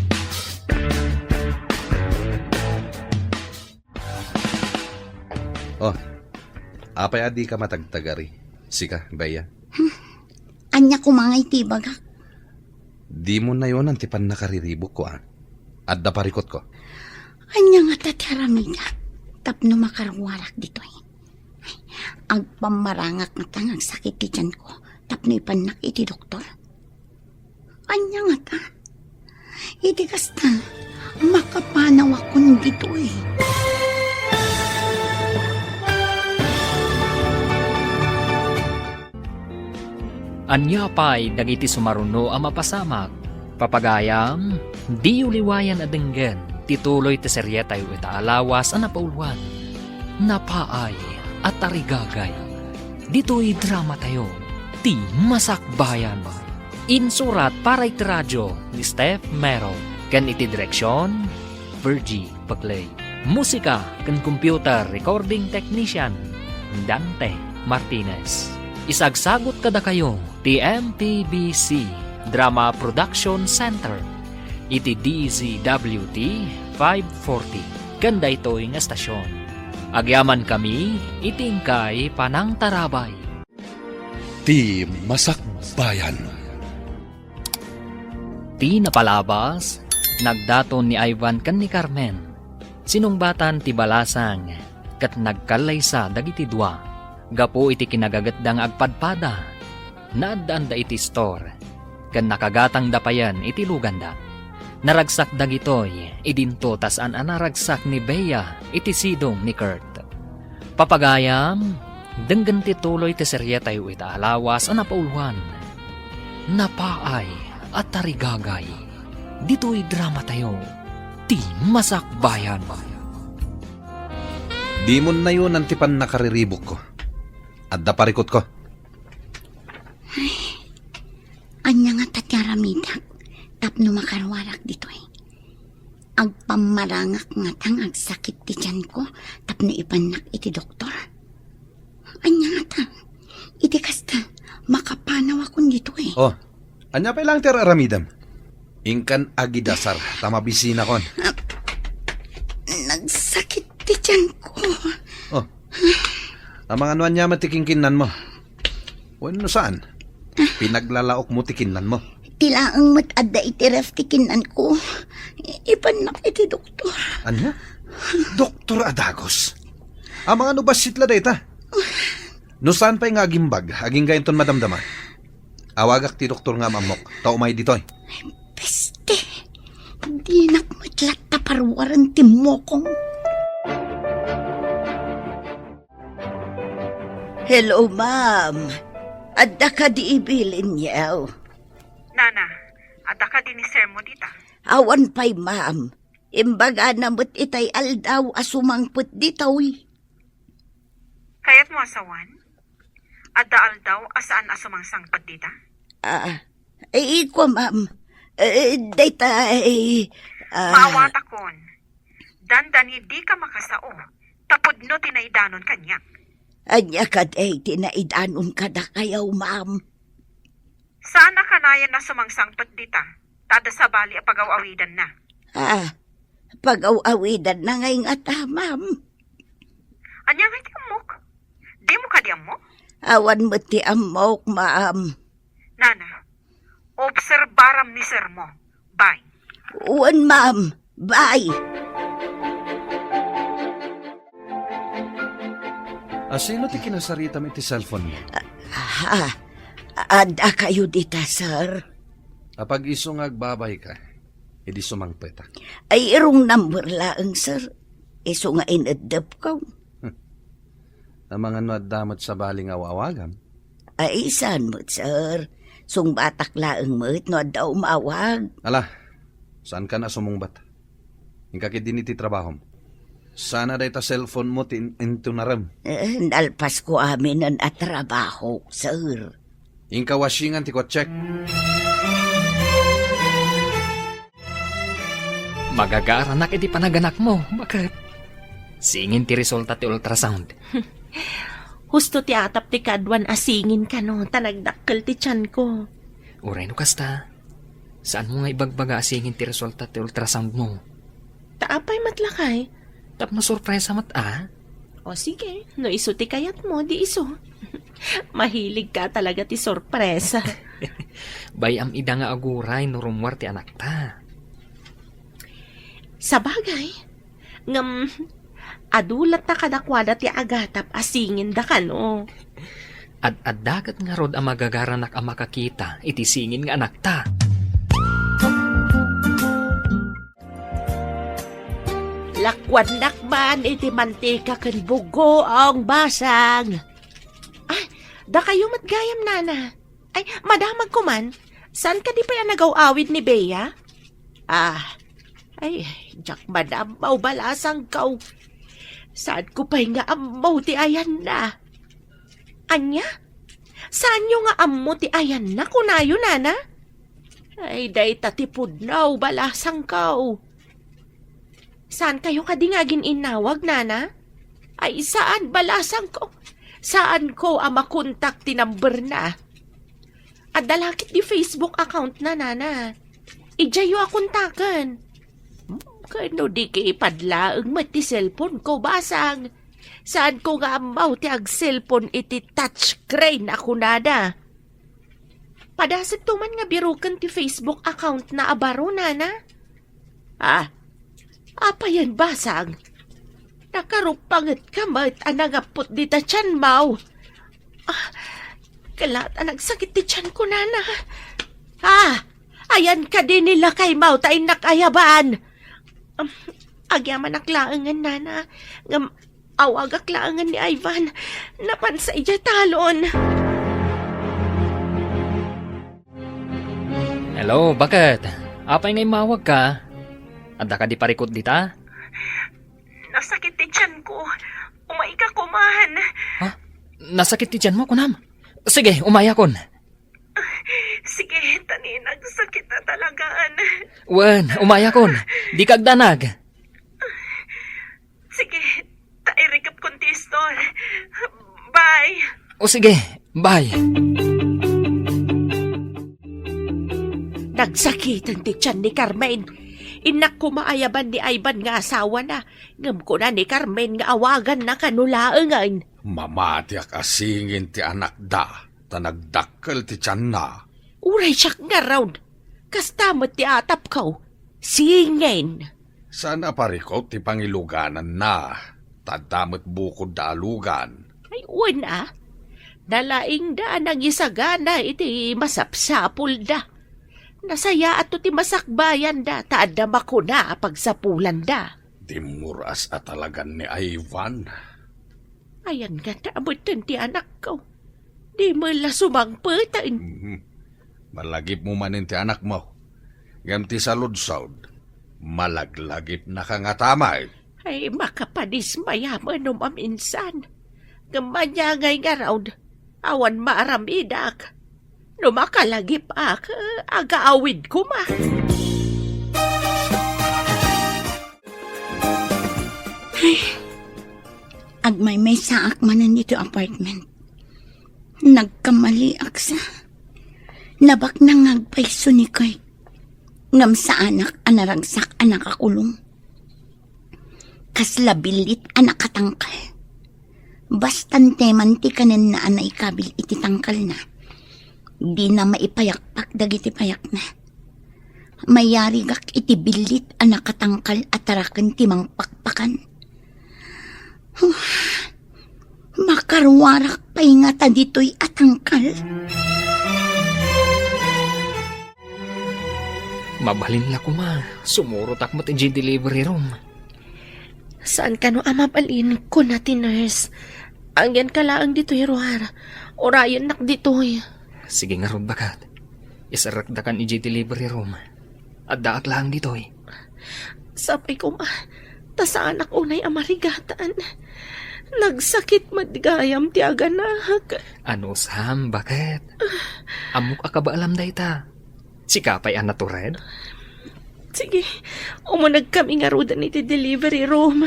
Oh, apay a dika matagtagari? Sika, Bea? Hmm. Ania koma ngay ti ibagak? Dimo nayonan ti pannakariribukko, a. Adda parikutko. Ania ngata ti aramidek tapno makaruarak ditoy? Agpammarangak ngata nga agsakit ti tianko tapno ipannak iti doktor. Ania ngata? Iti kasta, makapanawakon ditoy. Ania pay dagiti sumaruno a mapasamak? Papagayam, diyo liwayan a denggen ti tuloy ti serietayo ita a lawas a napauluan, Napaay a Tarigagay. Ditoy dramatayo, ti Masakbayan. Insurat para iti radio ni Steph Mero ken iti direksion, Virgie Paclay. Musika ken computer recording technician, Dante Martinez. Isagsagut kadakayo ti M P B C Drama Production Center iti D Z W T five forty ken daytoy nga estasion. Agyamankami iti inkay panangtarabay. Ti Masakbayan. Ti napalabas, nagdaton ni Ivan ken ni Carmen. Sinungbatan ti balasang ket nagkallaysa dagiti dua. Gapu iti kinagagetda nga agpadpada, naaddaanda iti istor ken nakagatangda payen iti luganda. Naragsak dagitoy idinto ta saan a naragsak ni Bea iti sidong ni Kurt. Papagayam, denggen ti tuloy ti serietayo ita a lawas a napauluan, Napaay a Tarigagay. Ditoy dramatayo, ti Masakbayan. Dimo nayonan ti pannakariribukko. Adda parikutko. Ay, ania ngata ti aramidek tapno makaruarak ditoy? Agpammarangak ngata nga agsakit ti tianko tapno ipannak iti doktor. Ania ngata? Iti kasta, makapanawakon ditoy. Oh, ania pay laeng ti ar-aramidem? Inkan agidasar ta mabisinakon. Ah, nagsakit ti tianko. Oh, amangan no ania met ti kinkinnanmo? Wenno saan? Pinaglalaokmo ti kinnanmo? Ti laeng met adda iti ref ti kinnanko. Ipannak iti doktor. Ania? Doktor a dagus? Amangan no bassit la dayta? No saan pay nga agimbag, agingga inton madamdama. Awagak ti doktor nga am-ammok, ta umay ditoy. Peste! Dinak met latta paruaren ti mokong. Hello, ma'am. Adda kadi ibilin, yaw? Nana, adda kadi ni sir mo dita? Awan pay, ma'am. Imbagana met itay aldaw a sumangpet ditoy. Kayatmo a sawen? Adda aldaw a saan a sumangsangpet dita? Ah, eh, kua, ma'am. Eh, dayta, eh, ah. Maawatakon. Dandani dika makasao, ta pudno ti naidanon kaniak. Ania kadi ti naidanon kadakayo, ma'am? Saan a kanayon a sumangsangpet dita, ta adda sabali a pagaw-awidanna. Ah, pagaw-awidanna ngay ngata, ma'am. Ania ngay ti ammok? Dimo kadi ammo? Awan met ti ammok, ma'am. Nana, obserbaram ni sirmo. Bye. Wen, ma'am. Bye. A, sino ti kinasaritam iti cellphone mo? Ah, adda kayo dita, sir? Apag isu nga agbabayka, idi sumangpetak. Ay, wrong number laeng, sir. Isu nga ineddepko. Amangan no adda met sabali nga aw-awagam? Ay, saan met, sir? Sungbatak laeng met no adda umawag. Ala, saankan a sumungbat. Inka ketdin iti trabahom. Sana dayta cellphone mo ti in-, intunarem. Eh, nalpasko aminen a trabaho, sir. Inka washingan ti kotsek. Magagaranak iti panaganakmo, baket. Singin ti resulta ti ultrasound. Husto ti atap ti kaduan a singin kano, ta nagdakkel ti tianko. Uray no kasta, saanmo nga ibagbaga a singin ti resulta ti ultrasound mo? Ta apay met lakay? Tapno sorpresa met a? O sige, no isu ti kayatmo, di isu. Mahilig ka talaga ti sorpresa. Bay-am ida nga aguray no rummuar ti anakta. Sabagay, ngem adu latta kadakuada ti agatap a singinda kano. Ad-adda ket ngarud a magagaranak a makakita iti singin nga anakta. Lakuannak man iti mantika ken bugoong basang. Ay, dakayo met gayam, nana. Ay, madamagko man. Saan kadi pay a nagaw-awid ni Bea? Ah, ay, diak man ammo, balasangko. Saanko pay nga ammo ti ayanna. Ania? Saanyo nga ammo ti ayanna, kunayo, nana? Ay, dayta ti pudno, balasangko. Saan kayo kadi nga agin-innawag, nana? Ay, saan, balasangko. Saanko a makontak ti number na. Adda la ket di Facebook account na, nana. Idiayyo a kontaken. Hmm, ken no di ki ipadlaeng met ti cellphone ko, basang. Saanko nga ammo ti ag-cellphone iti touchscreen a kunada. Padasekto man nga biroken ti Facebook account na a baro, nana? Ah, apayen, basang? Nakarupanget ka met a nangappot dita tianmo. Ah, kela ta nagsakit ti tianko, nana. Ah, ayan kadi ni lakaymo ta innak ayaban. Um, agyamanak laengen, nana. Ngem awagak laengen ni Ivan. Napansa idiay talon. Hello, baket? Apay nga immawag ka? Adda kadi parikut dita? Nasakit ti tianko. Umayka koman. Ha? Nasakit ti tianmo, kunam? Sige, umayakon. Sige, ta ni nagsakit a talagaan. Wen, umayakon. Dika agdanag. Sige, ta irikepkon ti istor. Bye. O sige, bye. Nagsakiten ti tian ni Carmen. Innak koma ayaban ni Ivan nga asawana, ngem kuna ni Carmen nga awaganna kano laengen. Mamatiak a singin ti anakda, ta nagdakkel ti tianna. Uray siak ngarud, kasta met ti atapko. Singin. Saan a parikut ti pangilugananna, ta adda met bukodda a lugan. Ay, wen a. Nalaingda a nangisagana iti masapsapulda. Nasayaatto ti masakbayanda, ta adda makuna a pagsapulanda. Dimmuras a talagan ni Ivan. Ayan nga ta abutten ti anakko. Di met la sumangpeten. Mhm. Malagipmo manen ti anakmo. Ngem ti saludsod, malaglagipnaka ngata met. Ay, makapadismaya manen no maminsan. Ngem ania ngay ngarud, awan maaramidak. No makalagip-ak, agaawid koma. Ay, agmaymaysaak manen iti apartment. Nagkamaliak sa. Nabaknang nga agpayso ni Kurt. Ngem saanak a naragsak a nakakulong. Kasla billit a nakatangkal. Basta anteman ti kanenna a naikabil iti tangkalna, dina maipayakpak dagiti payakna. Mayarigak iti billit a nakatangkal a taraken ti mangpakpakan. Huh, makaruarak pay ngata ditoy a tangkal. Mabalin la koma, sumurotak met idiay delivery room. Saan kano a mabalin, kuna ti nurse. Agyanka laeng ditoy ruar. Urayennak ditoy. Sige ngarud, baket. Iserrekdakan idiay delivery room. Addaak laeng ditoy. Sapay koma, ta saanak unay a marigatan. Nagsakit met gayam ti aganak. Anusam, baket? Ammok a kabaalam dayta. Sika pay a natured? Sige, umunegkami ngaruden iti delivery room.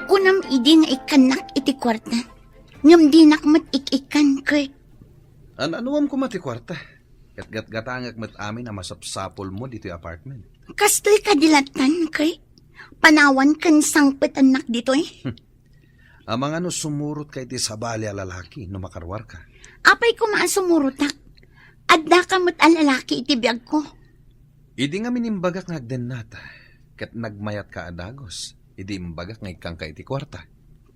Kunam idi nga ikkannak iti kuarta, ngem dinak met ik-ikkan, Kurt. An-anuam koma ti kuarta? Ket gatgatangek met amin a masapsapulmo ditoy apartment. Kastoy kadi lattan, Kurt? Panawan ken sangpetannak ditoy? Amangan no sumurotka iti sabali a lalaki no makaruarka. Apay koma a sumurotak? Addaka met a lalaki iti biagko. Idi ngamin imbagak nga agdennata, ket nagmayatka a dagus, idi imbagak nga ikkanka iti kuarta.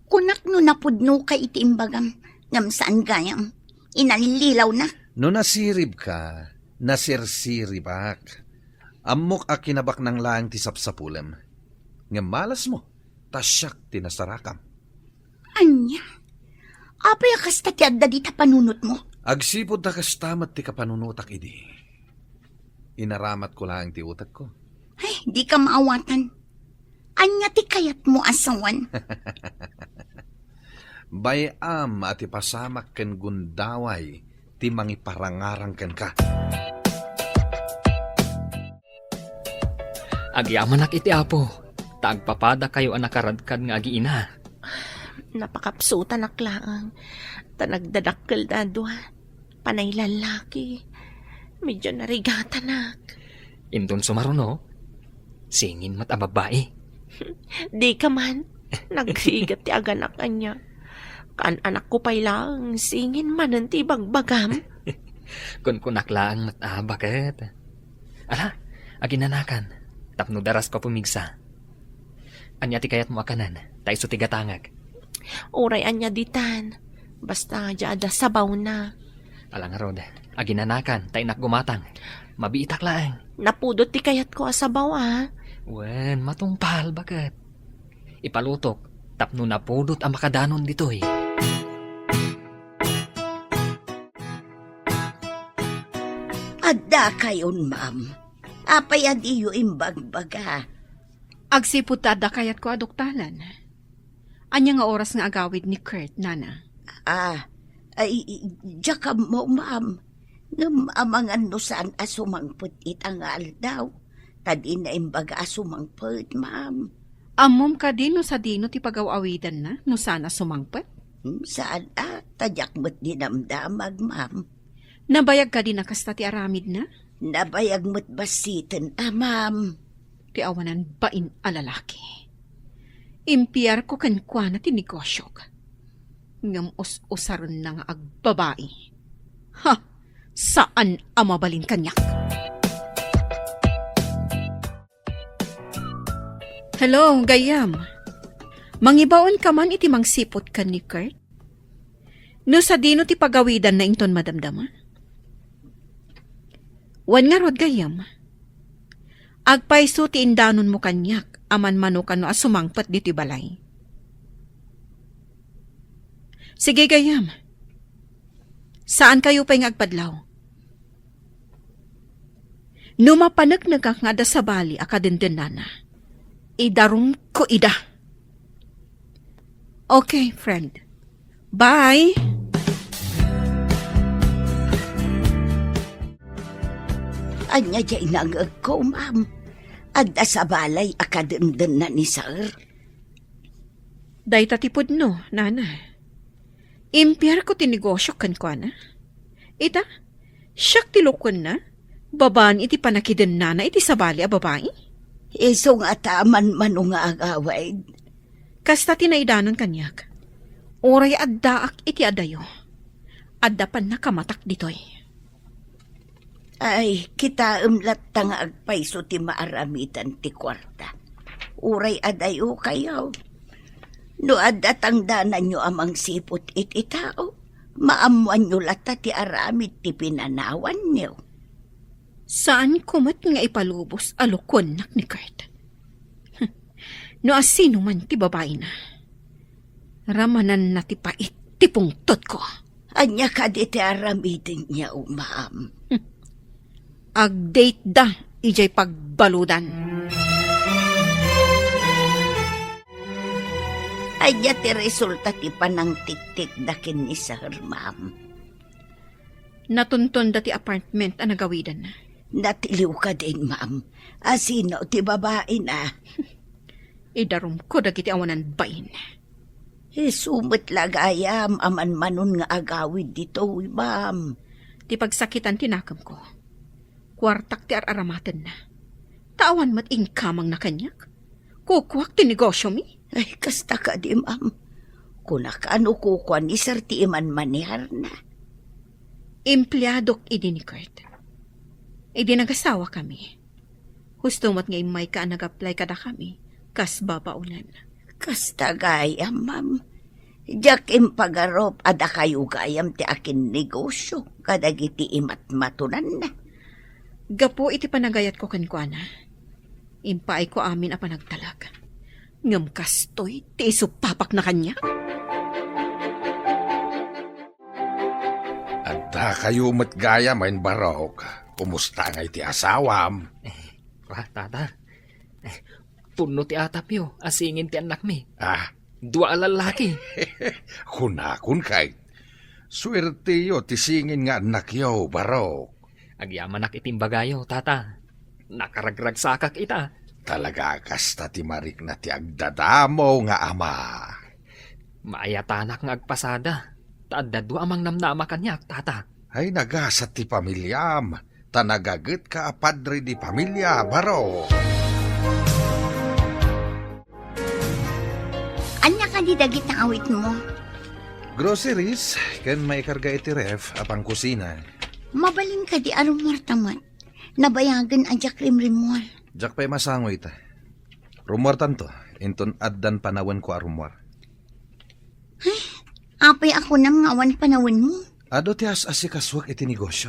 Kunak no napudnoka iti imbagam, ngem saan gayam. Inallilawnak. No nasiribka, nasirsiribak. Ammok a kinabaknang laeng ti sapsapulem. Ngem malasmo, ta siak ti nasarakam. Ania? Apay a kasta ti adda dita panunotmo? Agsipud ta kasta met ti kapanunotak idi. Inaramatko laeng ti utekko. Ay, dika maawatan. Ania ti kayatmo a sawen? Bay-am a ti pasamak ken gundaway ti mangiparangarang kenka. Agyamanak iti Apo, ta agpapadakayo a nakaradkad nga agiina. Napakapsutanak laeng, ta nagdadakkel da a dua. Panay lallaki. Medyo narigatanak. Inton sumaruno, singin met a babbai. Dika man. Nagrigat ti aganak ania. Kaan-anakko pay laeng, singin manen ti ibagbagam. Kunkunak laeng met a, baket. Ala, aginanakan, tapno darasko a pumigsa. Ania ti kayatmo a kanen, ta isu ti gatangek? Uray ania ditan, basta adda sabawna. Ala ngarud, aginanakan, ta innak gumatang. Mabiitak laeng. Napudot ti kayatko a sabaw, a. Wen, matungpal, baket. Ipalutok, tapno napudot a makadanon ditoy. Adda kayon, ma'am. Apay a diyo imbagbaga? Agsipud ta adda kayatko a duktalan. Ania nga oras nga agawid ni Kurt, nana? Ah, ay, diak ammo, ma'am. Ngem amangan no saan a sumangpet ita nga aldaw, ta dina imbaga a sumangpet, ma'am. Ammom kadi no sadino ti pagaw-awidanna no saan a sumangpet? Hmm, saan a, ta diak met dinamdamag, ma'am. Nabayag kadi a kasta ti aramidna? Nabayag met bassiten a, ma'am. Ti awanan bain a lalaki. Impiarko kenkuana ti negosiok. Ngem us-usarenna nga agbabai. Ha! Saan a mabalin kaniak. Hello, gayyem. Mangibaonka man iti mangsipud ken ni Kurt? No sadino ti pagawidanna inton madamdama? Wen ngarud, gayyem. Agpayso ti indanonmo kaniak a manmano kano a sumangpet ditoy balay. Sige, gayyem. Saankayo pay nga agpadlaw. No mapaneknekak nga adda sabali a kadendennana, idarumko ida. Okay, friend. Bye! Ania diay nangngegko, ma'am? Adda sabali a kadendennana ni sir? Dayta ti pudno, nana. Impierko ti negosio kenkuana. Ita, siak ti lukuenna, babaen iti pannakidennana iti sabali a babai. Isu ngata a manmano nga agawid. Kasta ti naidanon kaniak. Uray addaak iti adayo, adda pannakamatak ditoy. Ay, kitaem latta nga agpayso ti maaramidan ti kuarta. Uray adayo kayo. No adda tangdananyo a mangsiput iti tao, maammoanyo latta ti aramid ti pinanawanyo. Saanko met nga ipalubos a lukuennak ni Kurt. No asino man ti babaina, ramananna ti pait ti pungtotko. Ania kadi ti aramidenyo, ma'am? Agdateda idiay pagbaludan. Ania ti resulta ti panangtiktikda ken ni sir, ma'am? Natuntonda ti apartment a nagawidanna. Natiliw kadin, ma'am? Asino ti babaina? Idarumko dagiti awanan bain. Isu met la gayam a manmanon nga agawid ditoy, ma'am. Ti pagsakitan ti nakemko. Kuartak ti ar-aramatenna. Ta awan met inkamangna kaniak. Kukuak ti negosyomi. Ay, kasta kadi, ma'am. Kunak a no kukua ni sir ti imanmaneharna. Empleadok idi ni Kurt. Idi nagasawakami, husto met nga immayka a nag-apply kadakami kas babaolen. Kasta gayam, ma'am. Diak impagarup a dakayo gayam ti akinnegosyo kadagiti imatmatonanna. Gapu iti panagayatko kenkuana, impaayko amin a panagtalek. Ngem kastoy ti isupapakna kaniak. Addakayo met gayam, Barok. Kumusta ngay ti asawam? Eh, ra, tata. Eh, punno ti atapyo a singin ti annakmi. Ah. Dua a lallaki. Kunakon, Kurt. Suerteyo ti singin nga annakyo, Barok. Agyamanak iti imbagayo, tata. Nakaragragsakak ita. Talaga kasta ti marikna ti agdadamo nga ama. Maayatanak nga agpasada, ta adda dua a mangnamnama kaniak, tata. Ay, nagasat ti pamiliam, ta nagagetka a padre de pamilia, Barok. Ania kadi dagiti awitmo? Groceries, ken maikarga iti ref a pangkusina. Mabalin kadi a rummuarta met? Nabayagen a diak rimrimmuar. Diak pay masango ita. Rummuartanto, inton addan panawenko a rummuar. Ay, apay a kunam nga awan panawenmo? Adu ti as-asikasuek iti negosyo.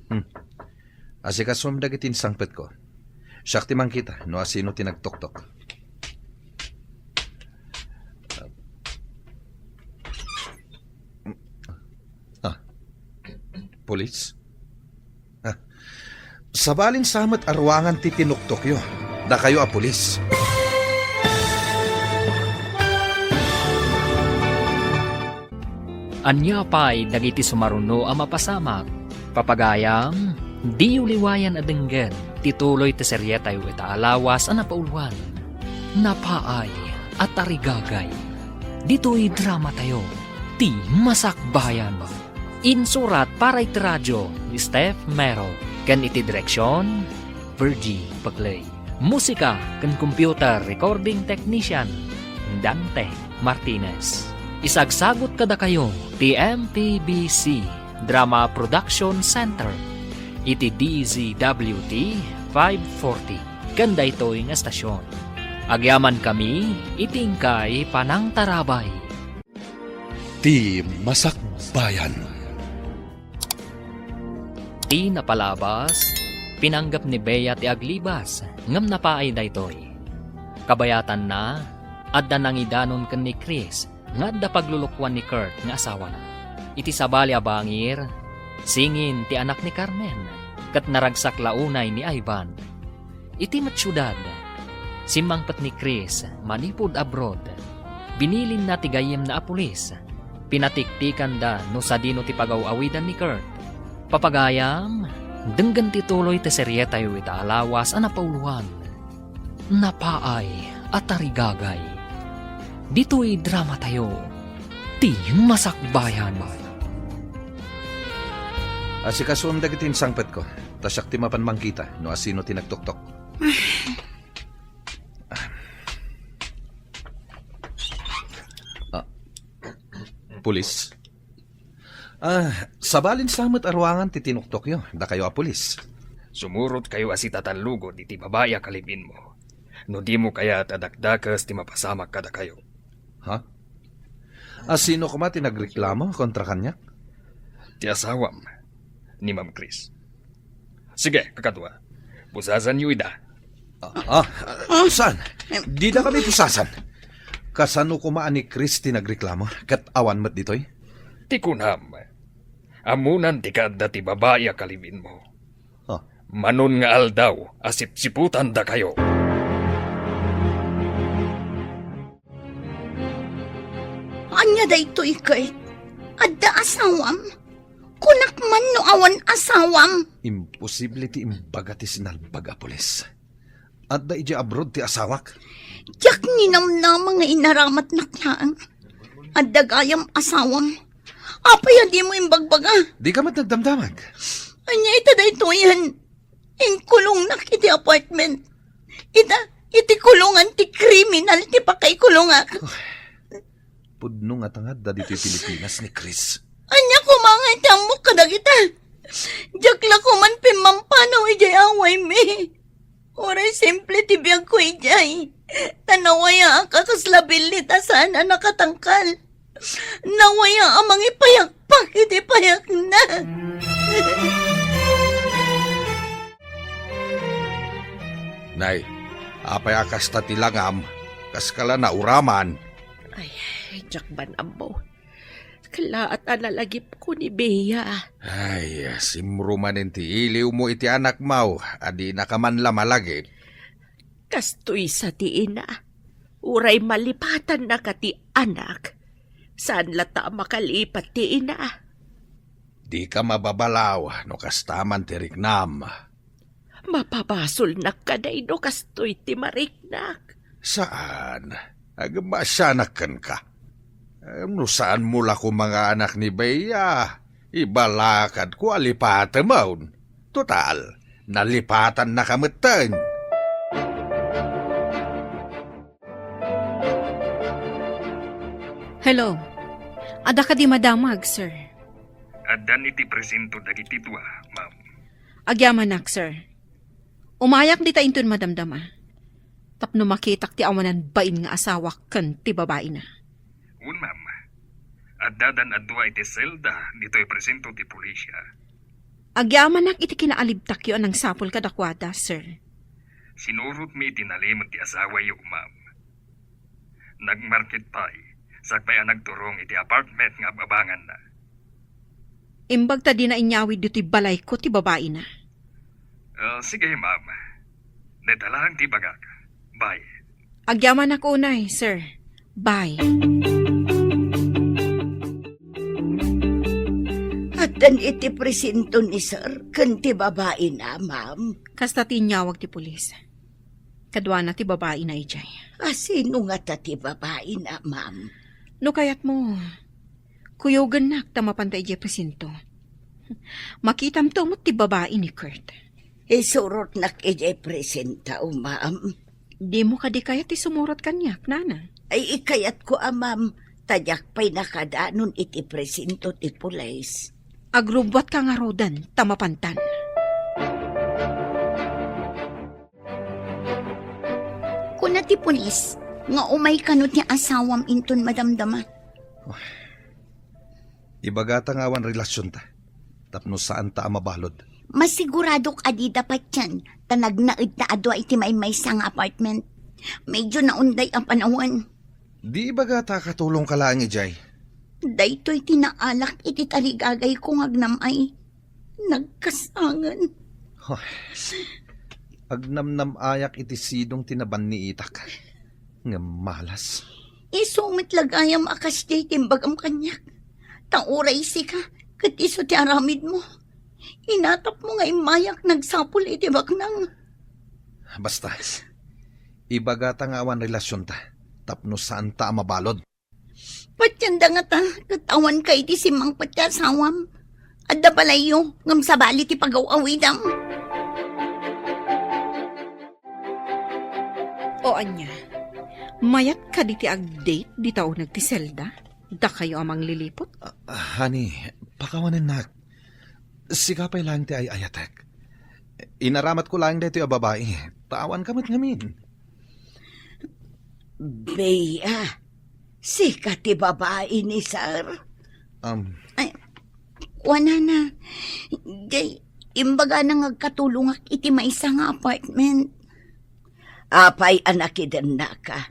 Hmm. Asikasuem dagiti insangpetko. Siak ti mangkita no asino ti nagtoktok. Ah. Pulis? Ah. Sabalin sa met a ruangan ti tinuktokyo. Dakayo a pulis. Ania pay dagiti sumaruno a mapasamak? Papagayam, diyo liwayan a denggen ti tuloy ti serietayo ita a lawas a napauluan, Napaay a Tarigagay. Ditoy dramatayo, Ti Masakbayan. Insurat para iti radio ni Steph Mero, ken iti direksion, Virgie Paclay. Musika ken computer recording technician, Dante Martinez. Isagsagut kadakayo ti M P B C Drama Production Center iti D Z W T five forty ken daytoy nga estasion. Agyamankami iti inkay panangtarabay. Ti Masakbayan. Ti napalabas, pinanggep ni Bea ti aglibas, ngem napaay daytoy. Kabayatanna, adda nangidanon ken ni Chris nga adda paglulukoan ni Kurt nga asawana. Iti sabali a bangir, singin ti anak ni Carmen, ket naragsak la unay ni Ivan. Iti met siudad, simmangpet ni Chris manipud abroad. Binilinna ti gayyemna a pulis. Pinatiktikanda no sadino ti pagaw-awidan ni Kurt. Papagayam, denggen ti tuloy ti serietayo ita a lawas a napauloan. Napaay a tarigagay. Ditoy dramatayo, ti Masakbayan. Asikasuem dagiti insangpetko, ta siak ti mapan mangkita no asino ti nagtuktok. Ah, pulis. Ah, sabalin sa met a ruangan ti tinuktokyo, dakayo a pulis. Sumurotkayo a sitatallugod iti babai a kalibinmo. No dimo kayat a dakdakes ti mapasamak kadakayo. Ha? A sino koma ti nagreklamo kontra kaniak? Ti asawam, ni Ma'am Chris. Sige, kakadua. Pusasanyo ida. Ah, ah, saan? Dida kami pusasan. Kasano koma a ni Chris ti nagreklamo? Ket awan met ditoy? Ti kunam, ammonan ti kaadda ti babai a kalibinmo. Ah. Manon nga aldaw a sipsiputandakayo. Ania daytoy, Kurt? Adda asawam? Kunak man no awan asawam. Imposible ti imbaga ti sinalbag a pulis. Adda idiay abroad ti asawak. Diak ninamnama nga inaramatnak laeng. Adda gayam asawam. Apay a dimo imbagbaga? Dika met nagdamdamag. Ania ita daytoyen? Inkulongnak iti apartment. Ita, iti kulongan ti kriminal ti pakaikulongak. Pudno nga tangad ditoy Pilipinas ni Chris. Ania koma nga iti ammok kadagita? Diak la koman pimmampanaw idiay awaymi. Uray simple ti biagko idiay. Ta nawayaak a kasla billit a saan a nakatangkal. Nawaya a mangipayagpak iti payagna. Nay, apay a kasta ti langam? Kaska la nauraman? Ay, diak man ammo. Kallaat a nalagipko ni Bea. Ay, simro manen ti iliwmo iti anakmo a dinaka man la malagip. Kastoy sa ti ina. Uray malipatannaka ti anak, saan latta a makalipat ti ina. Dika mababalaw no kasta man ti riknam. Mapabasolnak kadi no kastoy ti mariknak? Saan. Agmasianak kenka. Em, no saanmo la koma nga anak ni Bea, ibalakadko a lipatemon. Total, nalipatannaka metten. Hello. Adda kadi madamag, sir? Addan iti presinto dagiti dua, ma'am. Agyamanak, sir. Umayak dita inton madamdama. Tapno makitak ti awanan bain nga asawak ken ti babaina. Wen, ma'am. Addadan a dua iti selda ditoy presinto ti pulisya. Agyamanak iti kinaalibtakyo a nangsapul kadakuada, sir. Sinurotmi iti nalimed ti asawayo, ma'am. Nagmarket pay, sakbay a nagturong iti apartment nga ab-abanganna. Imbag ta dina inyawid ditoy balayko ti babaina. Ah, sige, ma'am. Dayta laeng ti ibagak. Bye. Agyamanak unay, sir. Bye. Addan iti presinto ni sir ken ti babaina, ma'am. Kasta ti inyawag ti pulis. Kaduana ti babaina idiay. A, sino ngata ti babaina, ma'am? No kayatmo, kuyogennak ta mapanta idiay presinto. Makitamto met ti babai ni Kurt. Isurotnak idiay presinto, ma'am. Dimo kadi kayat ti sumurot kaniak, nana? Ay, ikayatko a, ma'am, ta diak pay nakadanon iti presinto ti pulis. Agrubbuatka ngaruden ta mapantan. Kuna ti pulis nga umay kano ti asawam inton madamdama. Ibagata nga awan relasionta, tapno saanta a mabalud. Masiguradok a dida patien, ta nagnaedta a dua iti maymaysa nga apartment. Medyo naunday a panawen. Di ibagata a katulongka laeng idiay. Daytoy ti naalak iti tarigagayko nga agnam-ay. Nagkasangen. Hoy. Agnamnam-ayak iti sidong ti nabanniitak. Ngem malas. Isu met la gayam a kasdiay ti imbagam kaniak. Ta uray sika, ket isu ti aramidmo. Inatapmo nga immayak nagsapul iti baknang. Basta, ibagata nga awan relasionta, tapno saanta a mabalud. Patienda ngata, ket awanka iti simmangpet ti asawam. Adda balayyo, ngem sabali ti pagaw-awidam. O ania, mayat kadi ti agdate dita uneg ti selda? Dakayo a mangliliput? Ah, honey, pakawanennak. Sika pay laeng ti ay-ayatek. Inaramatko laeng daytoy a babai, ta awanka met ngamin. Bea, sika ti babai ni Sir? Um, Ay, kuanana, jay, imbagana nga agkatulongak iti maysa nga apartment. Apay a nakidennaka?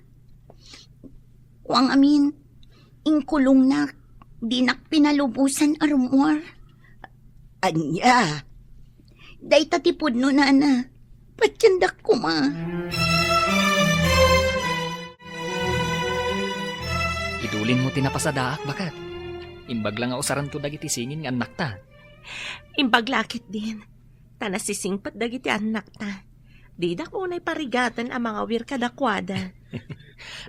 Kuang amin, inkulongnak, dinak pinalubosan a rummuar. Ania? Dayta ti pudno, nana. Patiendak koma. Idulinmo ti napasadaak, baket. Imbag la nga usaranto dagiti singin nga annakta. Imbag la ketdin, ta nasisingpet dagiti annakta. Didak unay parigaten a mangawir kadakuada.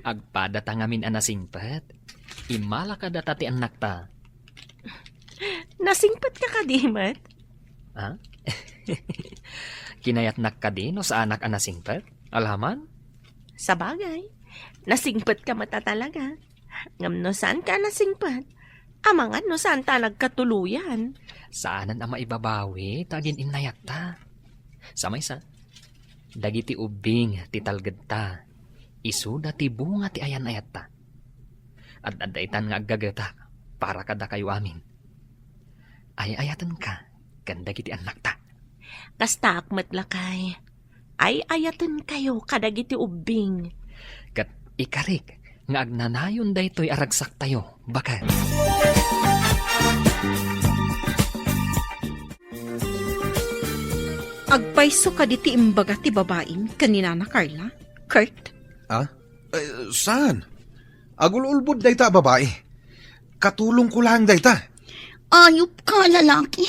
Agpadata ngamin a nasingpet. Immala kadata ti annakta. Nasingpetka kadi met? Ha? Kinayatnak kadi no saanak a nasingpet? Alaman? Sabagay, nasingpetka met a talaga. Ngem no saanka a nasingpet, amangan no saanta a nagkatuloyan. Saanen a maibabawi ta agin-innayatta. Sa maysa, dagiti ubbing ti talgedta, isuda ti bunga ti ayan-ayatta. Ad-adda itan nga aggagetak para kadakayo amin. Ay-ayatenka ken dagiti annakta. Kastaak met, lakay. Ay-ayatenkayo kadagiti ubbing. Ket ikarik nga agnanayon daytoy a ragsaktayo, baket. Agpayso kadi ti imbaga ti babaim ken ni Nana Carla, Kurt? Ah? Eh, saan? Agul-ulbod dayta a babai. Katulongko laeng dayta. Ayupka, lalaki.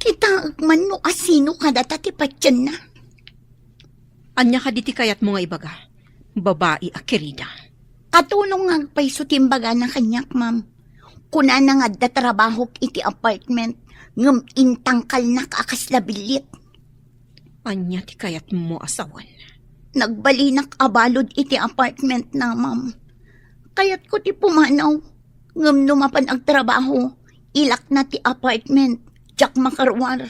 Kitaek man no asino kadata ti patienna. Ania kadi ti kayatmo nga ibaga, babai a kerida? Katulong nga agpayso ti imbagana kaniak, ma'am. Kunana nga adda trabahok iti apartment, ngem intangkalnak a kasla billit. Ania ti kayatmo a sawen? Nagbalinak a balud iti apartment na, ma'am. Kayatko ti pumanaw. Ngem no mapan agtrabaho, ilakna ti apartment, diak makaruar.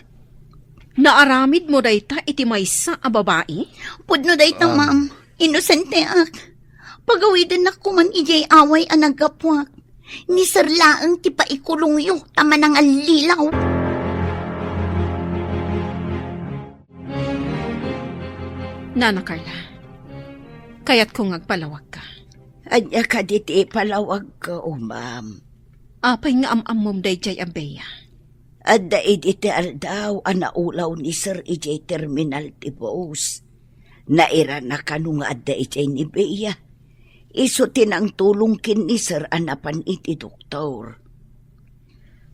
Naaramidmo dayta iti maysa a babai? Pudno dayta, Ah. ma'am. Inosenteak. Pagawidennak koman idiay away a naggapuak. Ni Sir laeng ti paikulongyo ta manangallilaw. Nana Carla, kayatko nga agpalawagka. Ania kadi ti ipalawagko, ma'am? Apay nga am-ammom daydiay a Bea? Adda idi ti aldaw a naulaw ni Sir idiay terminal ti bus. Nairana kano nga adda idiay ni Bea. Isu ti nangtulong ken ni Sir a napan iti doktor.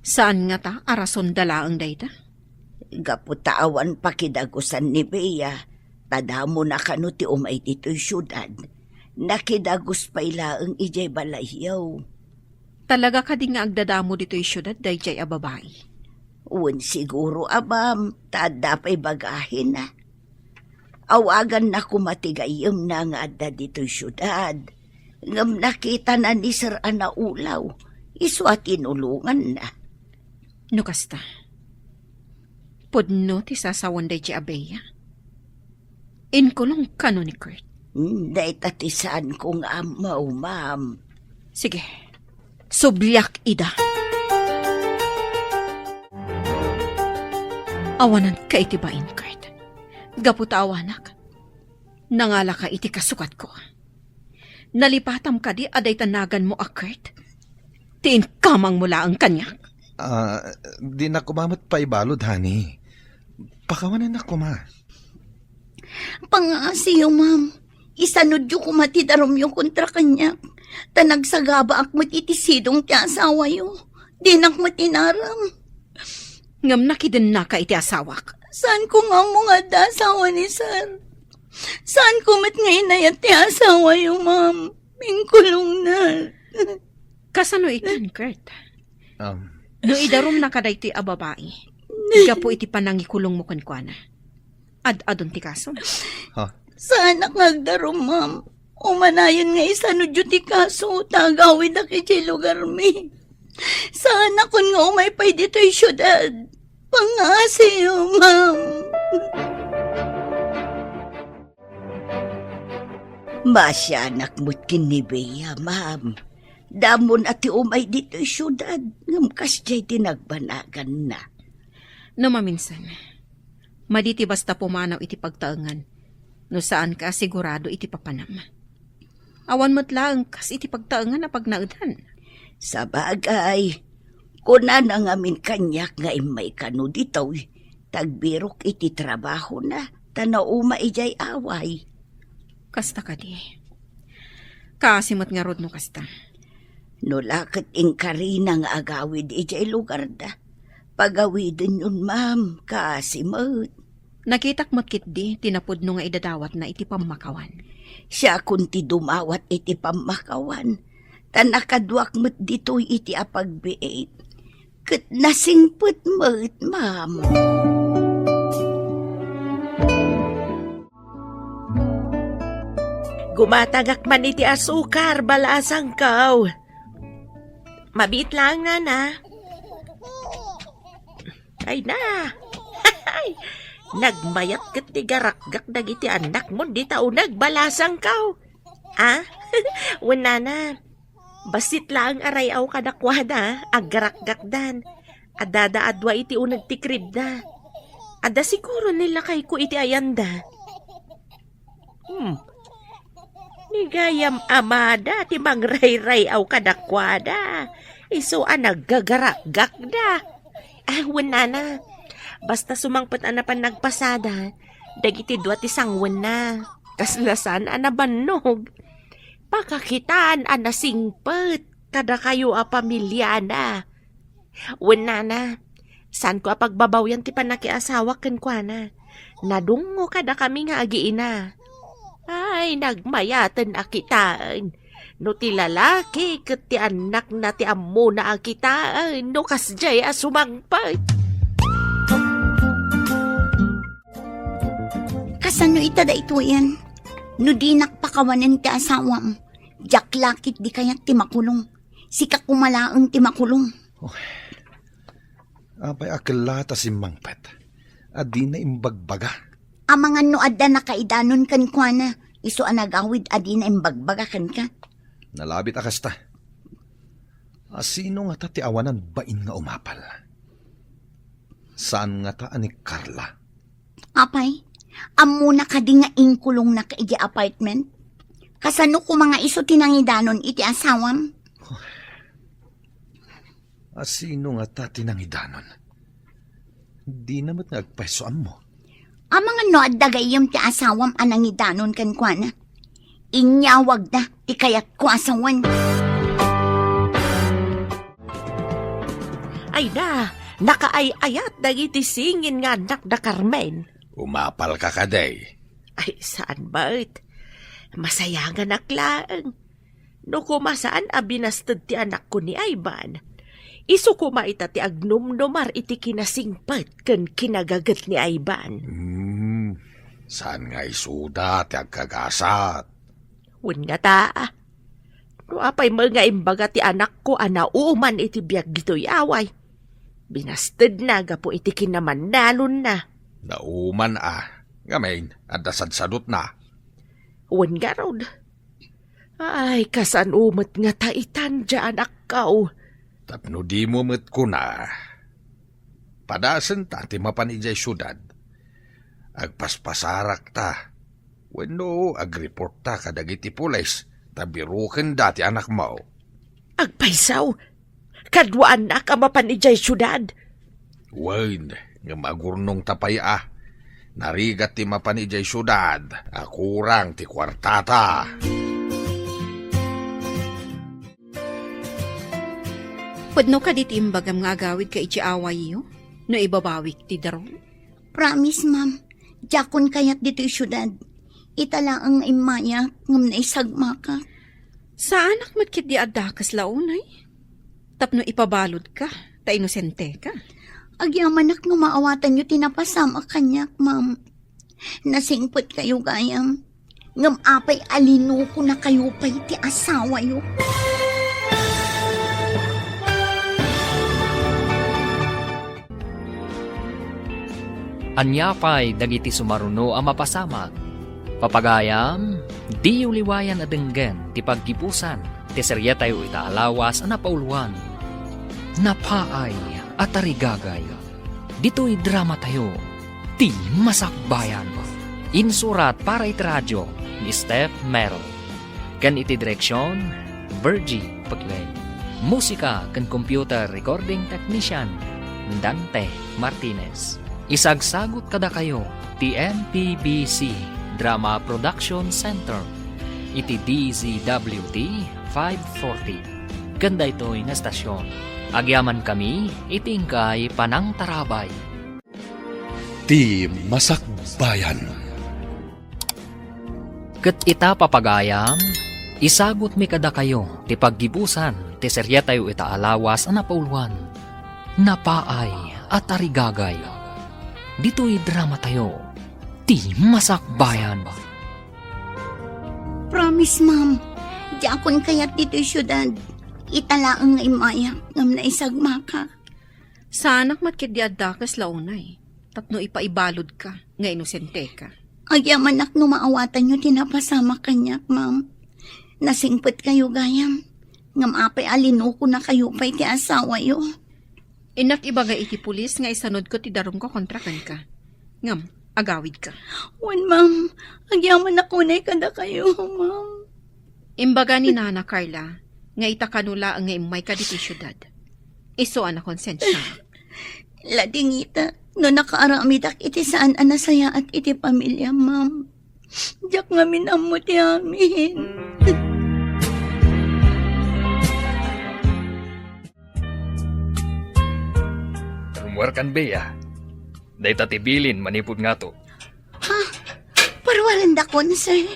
Saan ngata a rason da laeng dayta? Gapu ta awan pakidagusan ni Bea, ta damona kano ti umay ditoy siudad. Nakidagus pay laeng idiay balayyo. Talaga kadi nga agdadamo ditoy siudad daydiay a babai? Wen, siguro a, ma'am, ta adda pay bagahina. Awaganna koma ti gayyemna nga adda ditoy siudad. Ngem nakitana ni Sir a naulaw, isu a tinulonganna. No kasta, pudno ti sasawen daydiay a Bea? Inkulong kano ni Kurt? Hmm, dayta ti saanko nga ammo, ma'am. Sige, subliak ida. Awananka iti bain, Kurt. Gapu ta awanak, nangalaka iti kasukatko. Nalipatam kadi a dayta naganmo a Kurt ti inkamangmo laeng kaniak? Ah, dinak koma met paibalud, honey. Pakawanennak koma. Pangaasiyo, ma'am. Isanudyo koma ti darumyo kontra kaniak, ta nagsagabaak met iti sidong ti asawayo. Dinak met inaram. Ngem nakidennaka iti asawak. Saanko nga ammo nga adda asawa ni Sir. Saanko met nga inayat ti asawayo, ma'am. Inkulongna. Kasano itan, Kurt? Um, No idarumnaka daytoy a babai, gapu iti panangikulongmo kenkuana, ad-adun ti kaso. Ha? Saanak nga agdarum, ma'am. Umanayon nga isanudyo ti kaso, ta agawidak idiay lugarmi. Saanakon nga umay pay ditoy siudad. Pangaasiyo, ma'am. Maasianak met ken ni Bea, ma'am. Damo na ti umay ditoy siudad, ngem kasdiay ti nagbanaganna. No maminsan, madi ti basta pumanaw iti pagtaengan, no saanka a sigurado iti papanam. Awan met laeng kas iti pagtaengan a pagnaedan. Sabagay, kunana ngamin kaniak nga immay kano ditoy, ta agbirok iti trabahona, ta nauma idiay away. Kasta kadi. Kaasi met ngarud no kasta. No la ket inkarina nga agawid idiay lugarda, pagawidenyon, ma'am, kaasi met. Nakitak met ketdi ti napudno nga idadawatna iti pammakawan. Siakon ti dumawat iti pammakawan, ta nakaduak met ditoy iti apagbiit. Ket nasingpet met, ma'am. Gumatangak man iti asukar, balasangko. Mabiit laeng, nana. Ay na. Nagmayat ket ti garakgak dagiti annakmon dita uneg, balasangko. Ah? Wen, nana. Bassit laeng a ray-aw kadakuada, aggarakgakdan. Addada a dua iti uneg ti kribda. Adda siguro ni lakayko iti ayanda. Hmm. Ni gayam amada ti mangrayray-aw kadakuada. Isu a naggagarakgakda. Ah, wen, nana. Basta sumangpet a napan nagpasada, dagiti dua ti sangwenna. Kasla saan a nabannog. Pakakitaan a nasingpet kadakayo a pamiliana. Wen, nana, saanko a pagbabawian ti pannakiasawak kenkuana. Nadungngo kadakami nga agiina. Ay, nagmayaten a kitaen. No ti lalaki ket ti annakna ti ammona a kitaen, no kasdiay a sumangpet. Kasano ita daytoyen? No dinak pakawanen ti asawam, diak la ketdi kayat ti makulong. Sika koma laeng ti makulong. Apay a kella ta simmangpet a dina imbagbaga? Amangan no adda nakaidanon kenkuana, isu a nagawid a dina imbagbaga kenka. Nalabit a kasta. A sino ngata ti awanan bain nga umapal? Saan ngata a ni Carla? Apay, ammona kadi nga inkulongnak idiay apartment? Kasano koma nga isu ti nangidanon iti asawam? A sino ngata ti nangidanon? Dina met nga agpayso ammo. Amangan no adda gayyem ti asawam a nangidanon kenkuana. Inyawagda ti kayatko a sawen. Ay na, nakaay-ayat dagiti singin nga annak da Carmen. Umapalka kadi? Ay, saan met. Masayanganak laeng. No koma saan a binasted ti anakko ni Ivan, isu koma ita ti agnumnumar iti kinasingpet ken kinagaget ni Ivan. Hmm, saan nga isuda ti agkagasat? Wen ngata, no apay met nga imbaga ti anakko a nauman iti biag ditoy away, binastedna gapu iti kinamannalonna. Nauman a, ngamin, adda sadsadutna. Wen ngarud, Ay, kasano met ngata itan, diay anakko? Tapno dimo met kuna, padasenta ti mapan idiay siudad. Agpaspasarakta, wenno agreportta kadagiti pulis ta birokenda ti anakmo. Agpayso, kaduaannak a mapan idiay siudad. Wen, ngem agurnongta pay a. Narigat ti mapan idiay siudad a kurang ti kuartata. Pudno kadi ti imbagam nga agawidka iti awayyo no ibabawik ti darum? Promise, ma'am. Diakon kayat ditoy siudad. Ita laeng nga immayak ngem naisagmakak. Saanak met ketdi a dakes la unay? Tapno ipabaludka, ta inosenteka. Agyamanak no maawatanyo ti napasamak kaniak, ma'am. Nasingpetkayo gayam. Ngem apay a linukonakayo pay ti asawayo? Ania pay dagiti sumaruno a mapasamak? Papagayam, diyo liwayan a denggen ti paggibusan ti seriatayo ita a lawas a napauluan, Napaay a Tarigagay. Ditoy dramatayo, Ti Masakbayan. Insurat para iti radio ni Steph Merrill. Ken iti direksion, Virgie Paglen. Musika ken computer recording technician, Dante Martinez. Isagsagut kadakayo ti M P B C Drama Production Center iti D Z W T five forty. Ken daytoy nga estasion, agyamankami iti inkay panangtarabay. Ti Masakbayan. Ket ita, papagayam, isagutmi kadakayo ti paggibusan ti seriatayo ita a lawas a napauluan, Napaay a Tarigagay. Ditoy dramatayo, Ti Masakbayan. Promise, ma'am. Diakon kayat ditoy siudad. Ita laeng nga immayak ngem naisagmakak. Saanak met ketdi a dakes la unay, tapno ipaibaludka nga inosenteka. Agyamanak no maawatanyo ti napasamak kaniak, ma'am. Nasingpetkayo gayam, ngem apay a linukonakayo pay ti asawayo? Innak ibaga iti pulis nga isanudko ti darumko kontra kenka. Ngem, agawidka. Wen, ma'am. Agyamanak unay kadakayo, ma'am. Imbaga ni Nana Carla nga ita kano laeng nga immayka ditoy siudad. Isu a nakonsensianak. Ladingita, no nakaaramidak iti saan a nasayaat iti pamiliam, ma'am. Diak ngamin ammo ti amin. Rummuarkan, Bea. Dayta ti bilin manipud ngato. Ha? Parwarendak, sir.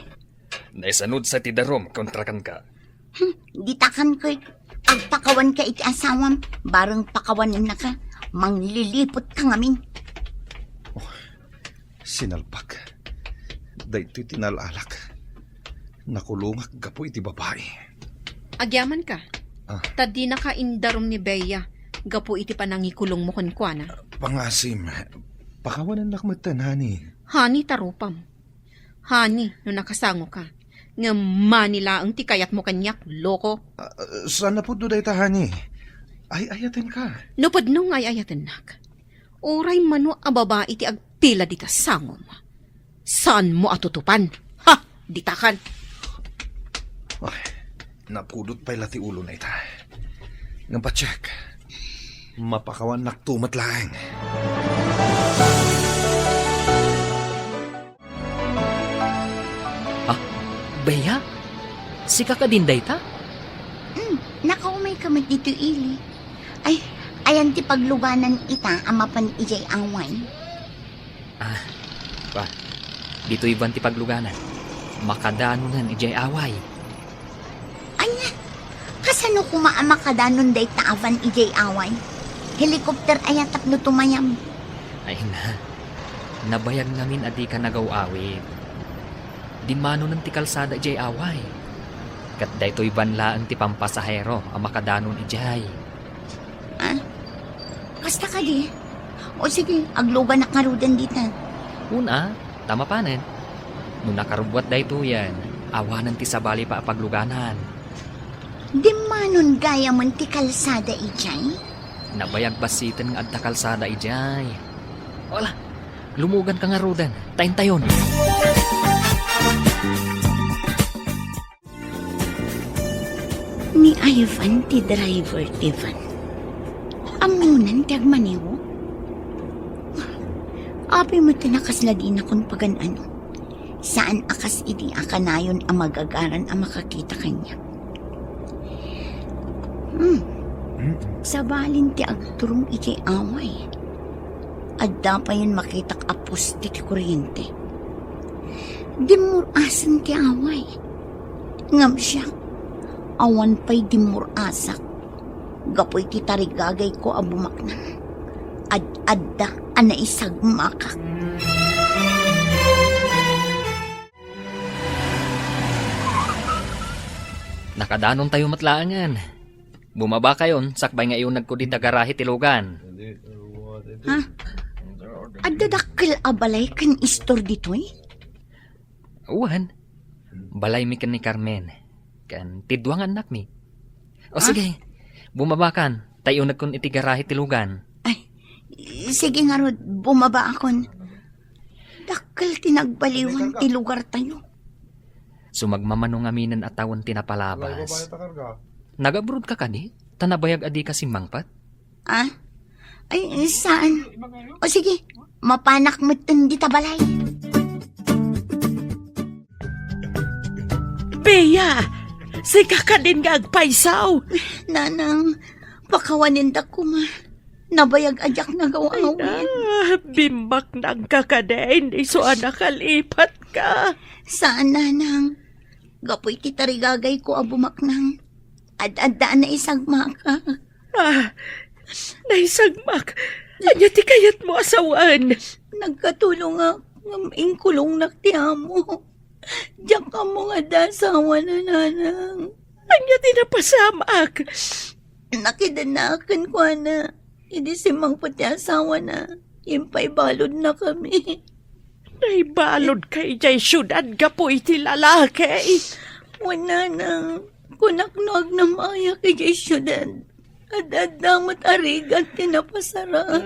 Naisanudsa ti darum kontra kenka. Hmm, ditakan, Kurt. Agpakawanka iti asawam, bareng pakawanennaka, manglilipotka ngamin. Oh, sinalpak. Daytoy ti nal-alak. Nakulongak gapu iti babai. Agyamanka. Ah. Ta dinaka indarum ni Bea gapu iti panangikulongmo kenkuana. Pangasim, pakawanennak metten, honey. Honey ta rupam. Honey, no nakasangoka. Ngem mani laeng ti kayatmo kaniak, loko. Ah, saan a pudno dayta, honey. Ay-ayatenka. No pudno nga ay-ayatennak, uray mano a babai ti agpila dita sangom, saanmo a tutupan. Ha! Ditakan! Ay, napudot pay la ti ulona ita. Ngem patiek, mapakawannakto met laeng. Ah, Bea? Sika kadin dayta? Mm, nakaumayka met ditoy ili. Ay, ayan ti pagluganan ita a mapan idiay away. Ah, pa, ditoy van ti pagluganan. Makadanonen idiay away. Ania? Kasano koma a makadanon dayta a van idiay away? Helicopter aya tapno tumayam? Ay na, nabayag ngamin a dika nagaw-awid. Dimmanonen ti kalsada idiay away. Ket daytoy van laeng ti pampasahero a makadanon idiay. Ah? Kasta kadi? O sige, agluganak ngaruden dita. Una, ta mapanen. No nakarubbuat daytoyen, awanen ti sabali pay a pagluganan. Dimmanon gayamen ti kalsada idiay? Nabayag bassiten nga adda kalsada idiay. Wala, lumuganka ngaruden, ta intayon. Ni Ivan ti driver ti van. Ammonan ti agmaneho? Apay met a kasla dinakon pagan-ano. Saan a kas idi a kanayon a magagaran a makakita kaniak. Hmm. Hmm? Sabalin ti agturong iti away. Adda payen makitak a poste ti kuryente. Dimmur-asen ti away. Ngem siak, awan pay dimmur-asak. Gapu iti tarigagayko a bumaknang, ad-adda a naisagmakak. Nakadanontayo met laengen. Bumabakayon, sakbay nga iunegko dita garahe ti lugan. Ha? Adda dakkel a balay ken istor ditoy? Wen, balaymi ken ni Carmen, ken ti dua nga annakmi. O, ah, sige, bumabakan, ta iunekkon iti garahe ti lugan. Ay, sige ngarud, bumabaakon. Dakkel ti nagbaliwan ti lugartayo. Sumagmamano ngaminen a tawen ti napalabas. Nag-abroad ka kadi? Ta nabayag a dika simmangpet? Ah? Ay, saan? O sige, mapanak metten dita balay. Bea, sika kadin nga agpayso? Nanang, pakawanendak koma. Nabayag a diak nagaw-awid. Ay na, bimbaknangka kadin, isu a nakalipatka. Saan, Nanang. Gapu iti tarigagayko a bumaknang, ad-adda a naisagmakak. Ah, naisagmak? Ania ti kayatmo a sawen? Nagkatulongak ngem inkulongnak ti amo. Diak ammo nga adda asawana, Nanang. Ania ti napasamak? Nakidannaak kenkuana. Idi simmangpet ti asawana, impaibaludnakami. Naibaludka idiay siudad gapu iti lalaki? Wen, Nanang, kunak no agnam-ayak idiay siudad, ad-adda met a rigat ti napasarak.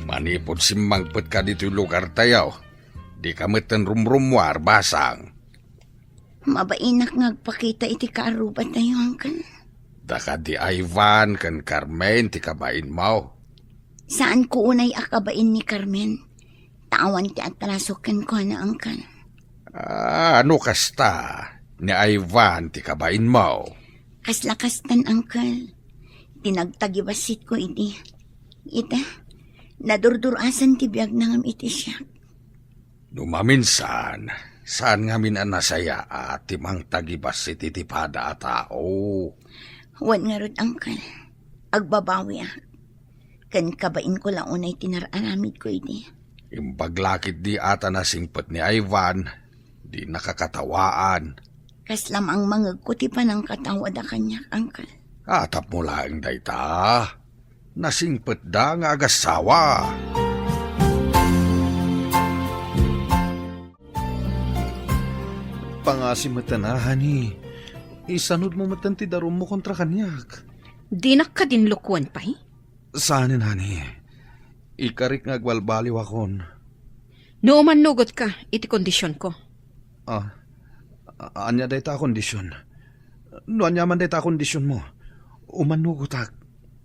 Manipud simmangpetka ditoy lugartayo, dika metten rumrummuar, basang. Mabainak nga agpakita iti kaarrubatayo, Uncle. Daka di Ivan ken Carmen ti kabainmo? Saanko unay a kabain ni Carmen. Ta awan ti atraso kenkuana, Uncle. Ah, no kasta, ni Ivan ti kabainmo? Kasla kastan, Uncle. Ti nagtagibassitko idi. Ita, nadurdur-asan ti biagna ngem iti siak. No maminsan, saan ngamin a nasayaat ti mangtagibassit iti pada a tao. Wen ngarud, Uncle, agbabawiak. Ken kabainko la unay ti nar-aramidko idi. Imbag la ketdi a ta nasingpet ni Ivan, di nakakatawaan. Kasla mangmangegko ti panangkatawada kaniak, Uncle. Ah, tapno laeng dayta. Nasingpetda nga agassawa. Pangasi metten a, honey. Isanudmo metten ti darummo kontra kaniak. Dinak kadin lokoen pay? Saanen, honey. Ikarik nga agbalbaliwakon. No umannugotka iti kondisionko. Ah, a-, ania dayta a kondision? No aniaman dayta a kondisionmo, umannugotak.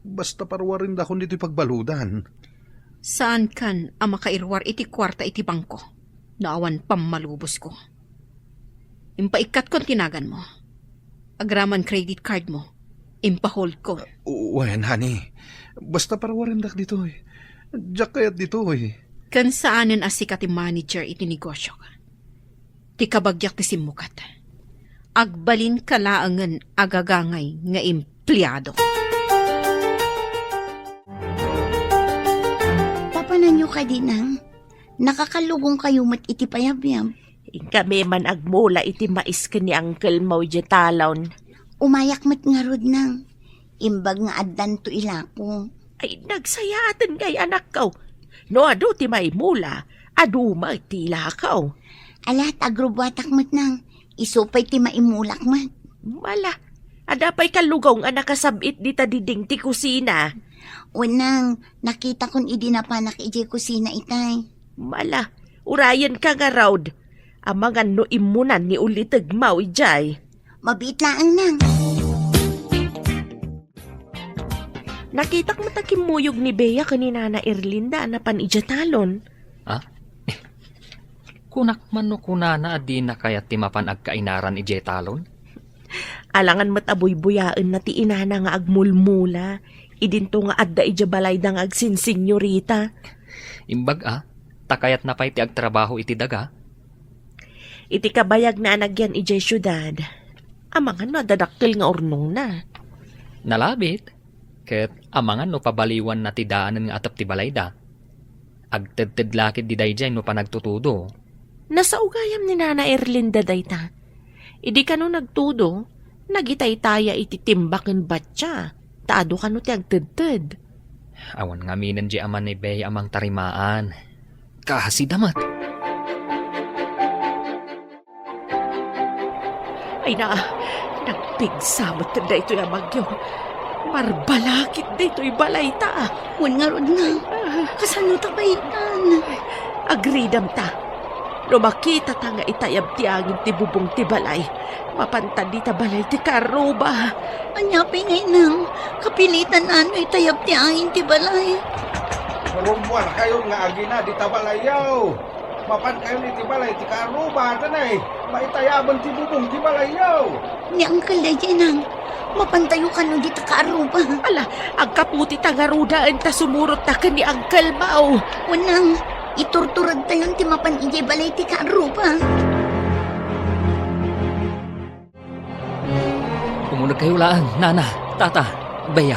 Basta paruarendakon ditoy pagbaludan. Saankan a makairuar iti kuarta iti bangko no awan pammalubosko. Impaikkatkon ti naganmo. Agraman credit cardmo. Impaholdko. Uh, wen, honey. Basta paruarendak ditoy. Diak kayat ditoy. Ken saanen a sika ti manager iti negosiok. Ti kabagiak ti simmukat. Agbalinka laengen a gagangay nga empleado. Papananyo kadi, Nang? Nakakallugongkayo met iti payabyab. Inkami man agmula iti mais ken ni Uncle Moy idiay talon. Umayak met ngarud, Nang. Imbag nga addanto ilako. Ay, nagsayaaten ngay, anakko. No adu ti maimula, adu met ti ilako. Ala, ta agrubuatak met, Nang. Isu pay ti maimulak met. Mala, adda pay kallugong a nakasab-it dita diding ti kusina. Wen, Nang, nakitakon idi napanak idiay kusina itay. Mala, urayenka ngarud. Amangan no immunan ni ulitegmo idiay. Mabiit laeng, Nang. Nakitak met a kimmuyog ni Bea ken ni Nana Erlinda a napan idiay talon. Ah? Kunak man no kunana a dina kayat ti mapan agkainaran idiay talon? Alangan met a buybuyaenna ti inana nga agmulmula, idinto nga adda idiay balayda nga agsinsinyorita. Imbag a, ta kayatna pay ti agtrabaho iti daga? Iti kabayagna a nagyan idiay siudad, amangan no adda dakkel nga urnongna. Nalabit, ket amangan no pabaliwanna ti daanen nga atep ti balayda. Agtedted la ketdi daydiay no panagtutudo. Nasao gayam ni Nana Erlinda dayta. Idi kano nagtudo, nagitaytaya iti timba ken battia, ta adu kano ti agtedted. Awan ngamin diay ama ni Bea a mangtarimaan. Kaasida met. Ay na, nagpigsa met daytoy a bagyo. Marbalakit daytoy balayta. Wen ngarud nga, kasano ta pay itan? Agridam ta. No makitata nga itayab ti angin ti bubong ti balay, mapanta dita balay ti kaarruba. Ania pay nga inang, kapilitan ano itayab ti angin ti balay? Rummuarkayon nga agina dita balayyo. Mapankayon iti balay ti kaarruba, tanay, maitayaben ti bubong ti balayyo. Ni Uncle daydiay, Nang. Mapantayo kano dita kaarruba. Ala, agkaputita ngaruden ta sumurot ta ken ni Uncle Mau. Wen, Nang, iturturedtayon ti mapan idiay balay ti kaarruba. Umunegkayo laeng, Nana, Tata, Bea.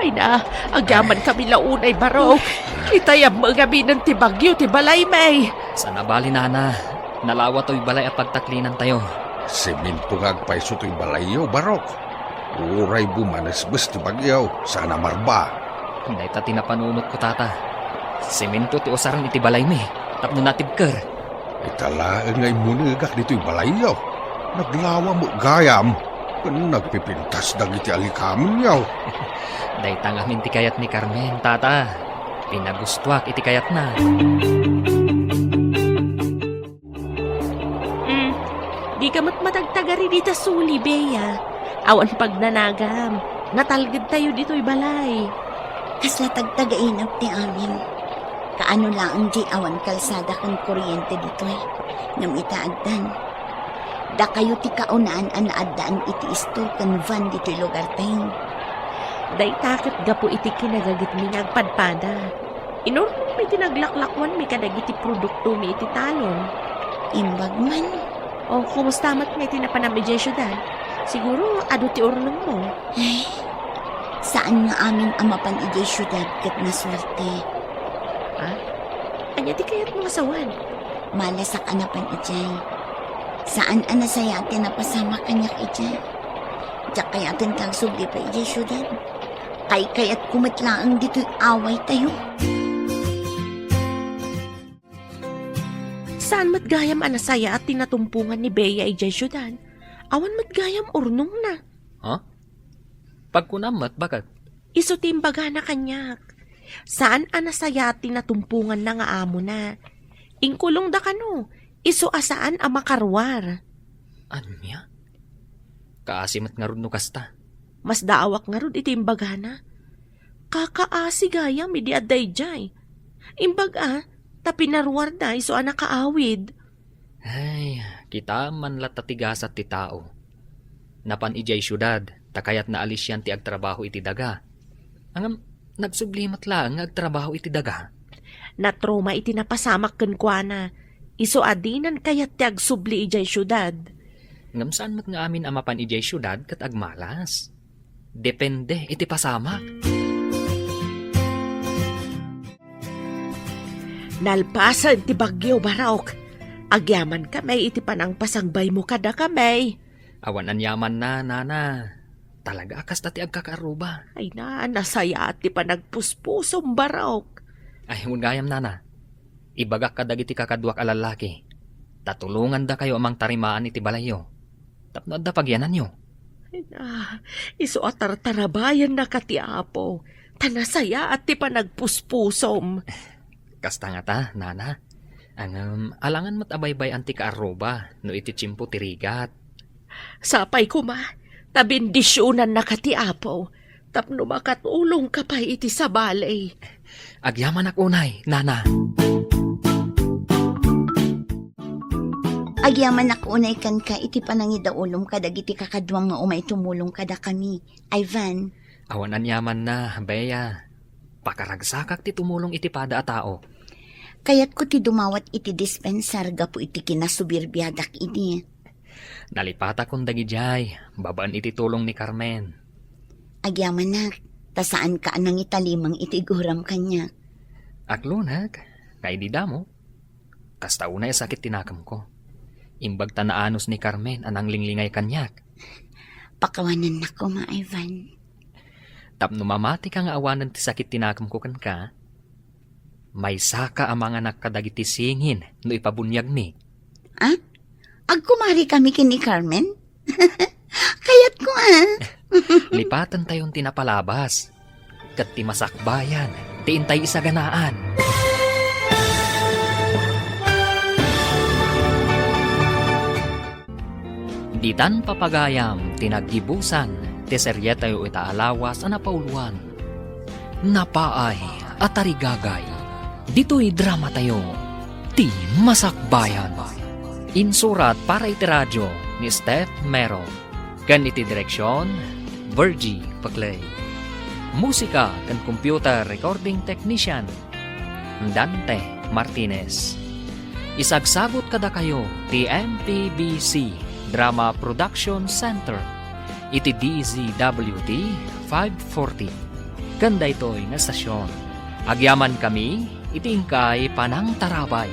Ay na, agyamankami la unay, Barok. Itayabmi ngaminen ti bagyo ti balaymi. Saan a bali, Nana. Nalawa toy balay a pagtaklinantayo. Semento nga agpayso toy balayyo, Barok. Uray bumanesbes ti bagyo, saan a marba. Dayta ti napanunotko, Tata. Semento ti usaren iti balaymi tapno natibker. Ita laeng nga immunegak ditoy balayyo. Naglawa met gayam ken nagpipintas dagiti alikamenyo. Dayta ngamin ti kayat ni Carmen, Tata. Pinagustoak iti kayatna. Mm, dika met matagtagari dita suli, Bea. Awan pagnanagam. Natalgedtayo ditoy balay. Kasla tagtagainak ti amin. Kaano laeng diay awan kalsada ken kuryente ditoy. Ngem ita addan. Dakayo ti kaunaan a naaddaan iti isto ken van ditoy lugartayo. Dayta ket gapu iti kinagagitmi nga agpadpada. Inurnongmi ti naglaklakuanmi kadagiti produktomi iti talon. Imbag man. O, kumusta met nga iti napanam idiay siudad? Siguro, adu ti urnongmo. Ay, saan nga amin a mapan idiay siudad ket nasuerte. Ha? Ania ti kayatmo nga sawen? Malasak a napan idiay. Saan a nasayaat ti napasamak kaniak idiay. Diak kayaten ti agsubli pay idiay siudad. Kaykayatko met laeng ditoy awaytayo. Saan met gayam a nasayaat ti natumpongan ni Bea idiay siudad? Awan met gayam urnongna. Ha? Pagkunam met, baket? Isu ti imbagana kaniak. Saan a nasayaat ti natumponganna nga amona. Inkulongda kano, isu a saan a makaruar. Ania? Kaasi met ngarud no kasta. Masdaawak ngarud iti imbagana. Kakaasi gayam idi adda idiay. Imbag a, ta pinaruarda isu a nakaawid. Ay, kitaem man latta ti gasat ti tao. Napan idiay siudad, ta kayatna a lisian ti agtrabaho iti daga. Ngem, nagsubli met laeng nga agtrabaho iti daga. Natroma iti napasamak kenkuana. Isu a dinan kayat ti agsubli idiay siudad. Ngem saan met nga amin a mapan idiay siudad ket agmalas. Depende iti pasamak. Nalpasen ti bagyo, Barok. Agyamankami iti panangpasangbaymo kadakami. Awan aniamanna, Nana. Talaga a kasta ti agkakaarruba. Ay na, nasayaat ti panagpuspusom, Barok. Ay, wen gayam, Nana. Ibagak kadagiti kakaduak a lallaki, ta tulongandakayo a mangtarimaan iti balayyo. Tapno adda pagyananyo. Ay na, isu a tartarabayannaka ti Apo, ta nasayaat ti panagpuspusom. Kasta ngata, Nana. Ngem, alangan met a baybay-an ti kaarruba no iti tiempo ti rigat. Sapay koma, ta bendisionannaka ti Apo, tapno makatulongka pay iti sabali. Agyamanak unay, Nana. Agyamanak unay kenka iti panangidaulom kadagiti kakaduam nga umay tumulong kadakami, Ivan. Awan aniamanna, Bea. Pakaragsakak ti tumulong iti pada a tao. Kayatko ti dumawat iti dispensar gapu iti kinasubirbiadak idi. Nalipatakon dagidiay, babaen iti tulong ni Carmen. Agyamanak, ta saanka a nangitalimang iti iguram kaniak. Aklonek, nga idi damo, kasta unay a sakit ti nakemko. Imbag ta naanus ni Carmen a nanglinglingay kaniak. Pakawanennak koma, Ivan. Tapno mamatika nga awanen ti sakit ti nakemko kenka, maysaka a manganak kadagiti singin no ipabuniagmi. Ah? Agkumarikami ken ni Carmen? Kayatko, ah. Lipatentayon ti napalabas, ket ti masakbayan ti intay isaganaan. Ditan papagayam ti naggibusan ti serietayo ita a lawas a napauluan, Napaay a Tarigagay. Ditoy dramatayo, Ti Masakbayan. Insurat para iti radyo ni Steph Mero, ken iti direksion, Virgie Paclay. Musika ken computer recording technician, Dante Martinez. Isagsagut kadakayo ti M P B C Drama Production Center iti D Z W T five forty. Ken daytoy nga estasion, agyamankami iti inkay panangtarabay.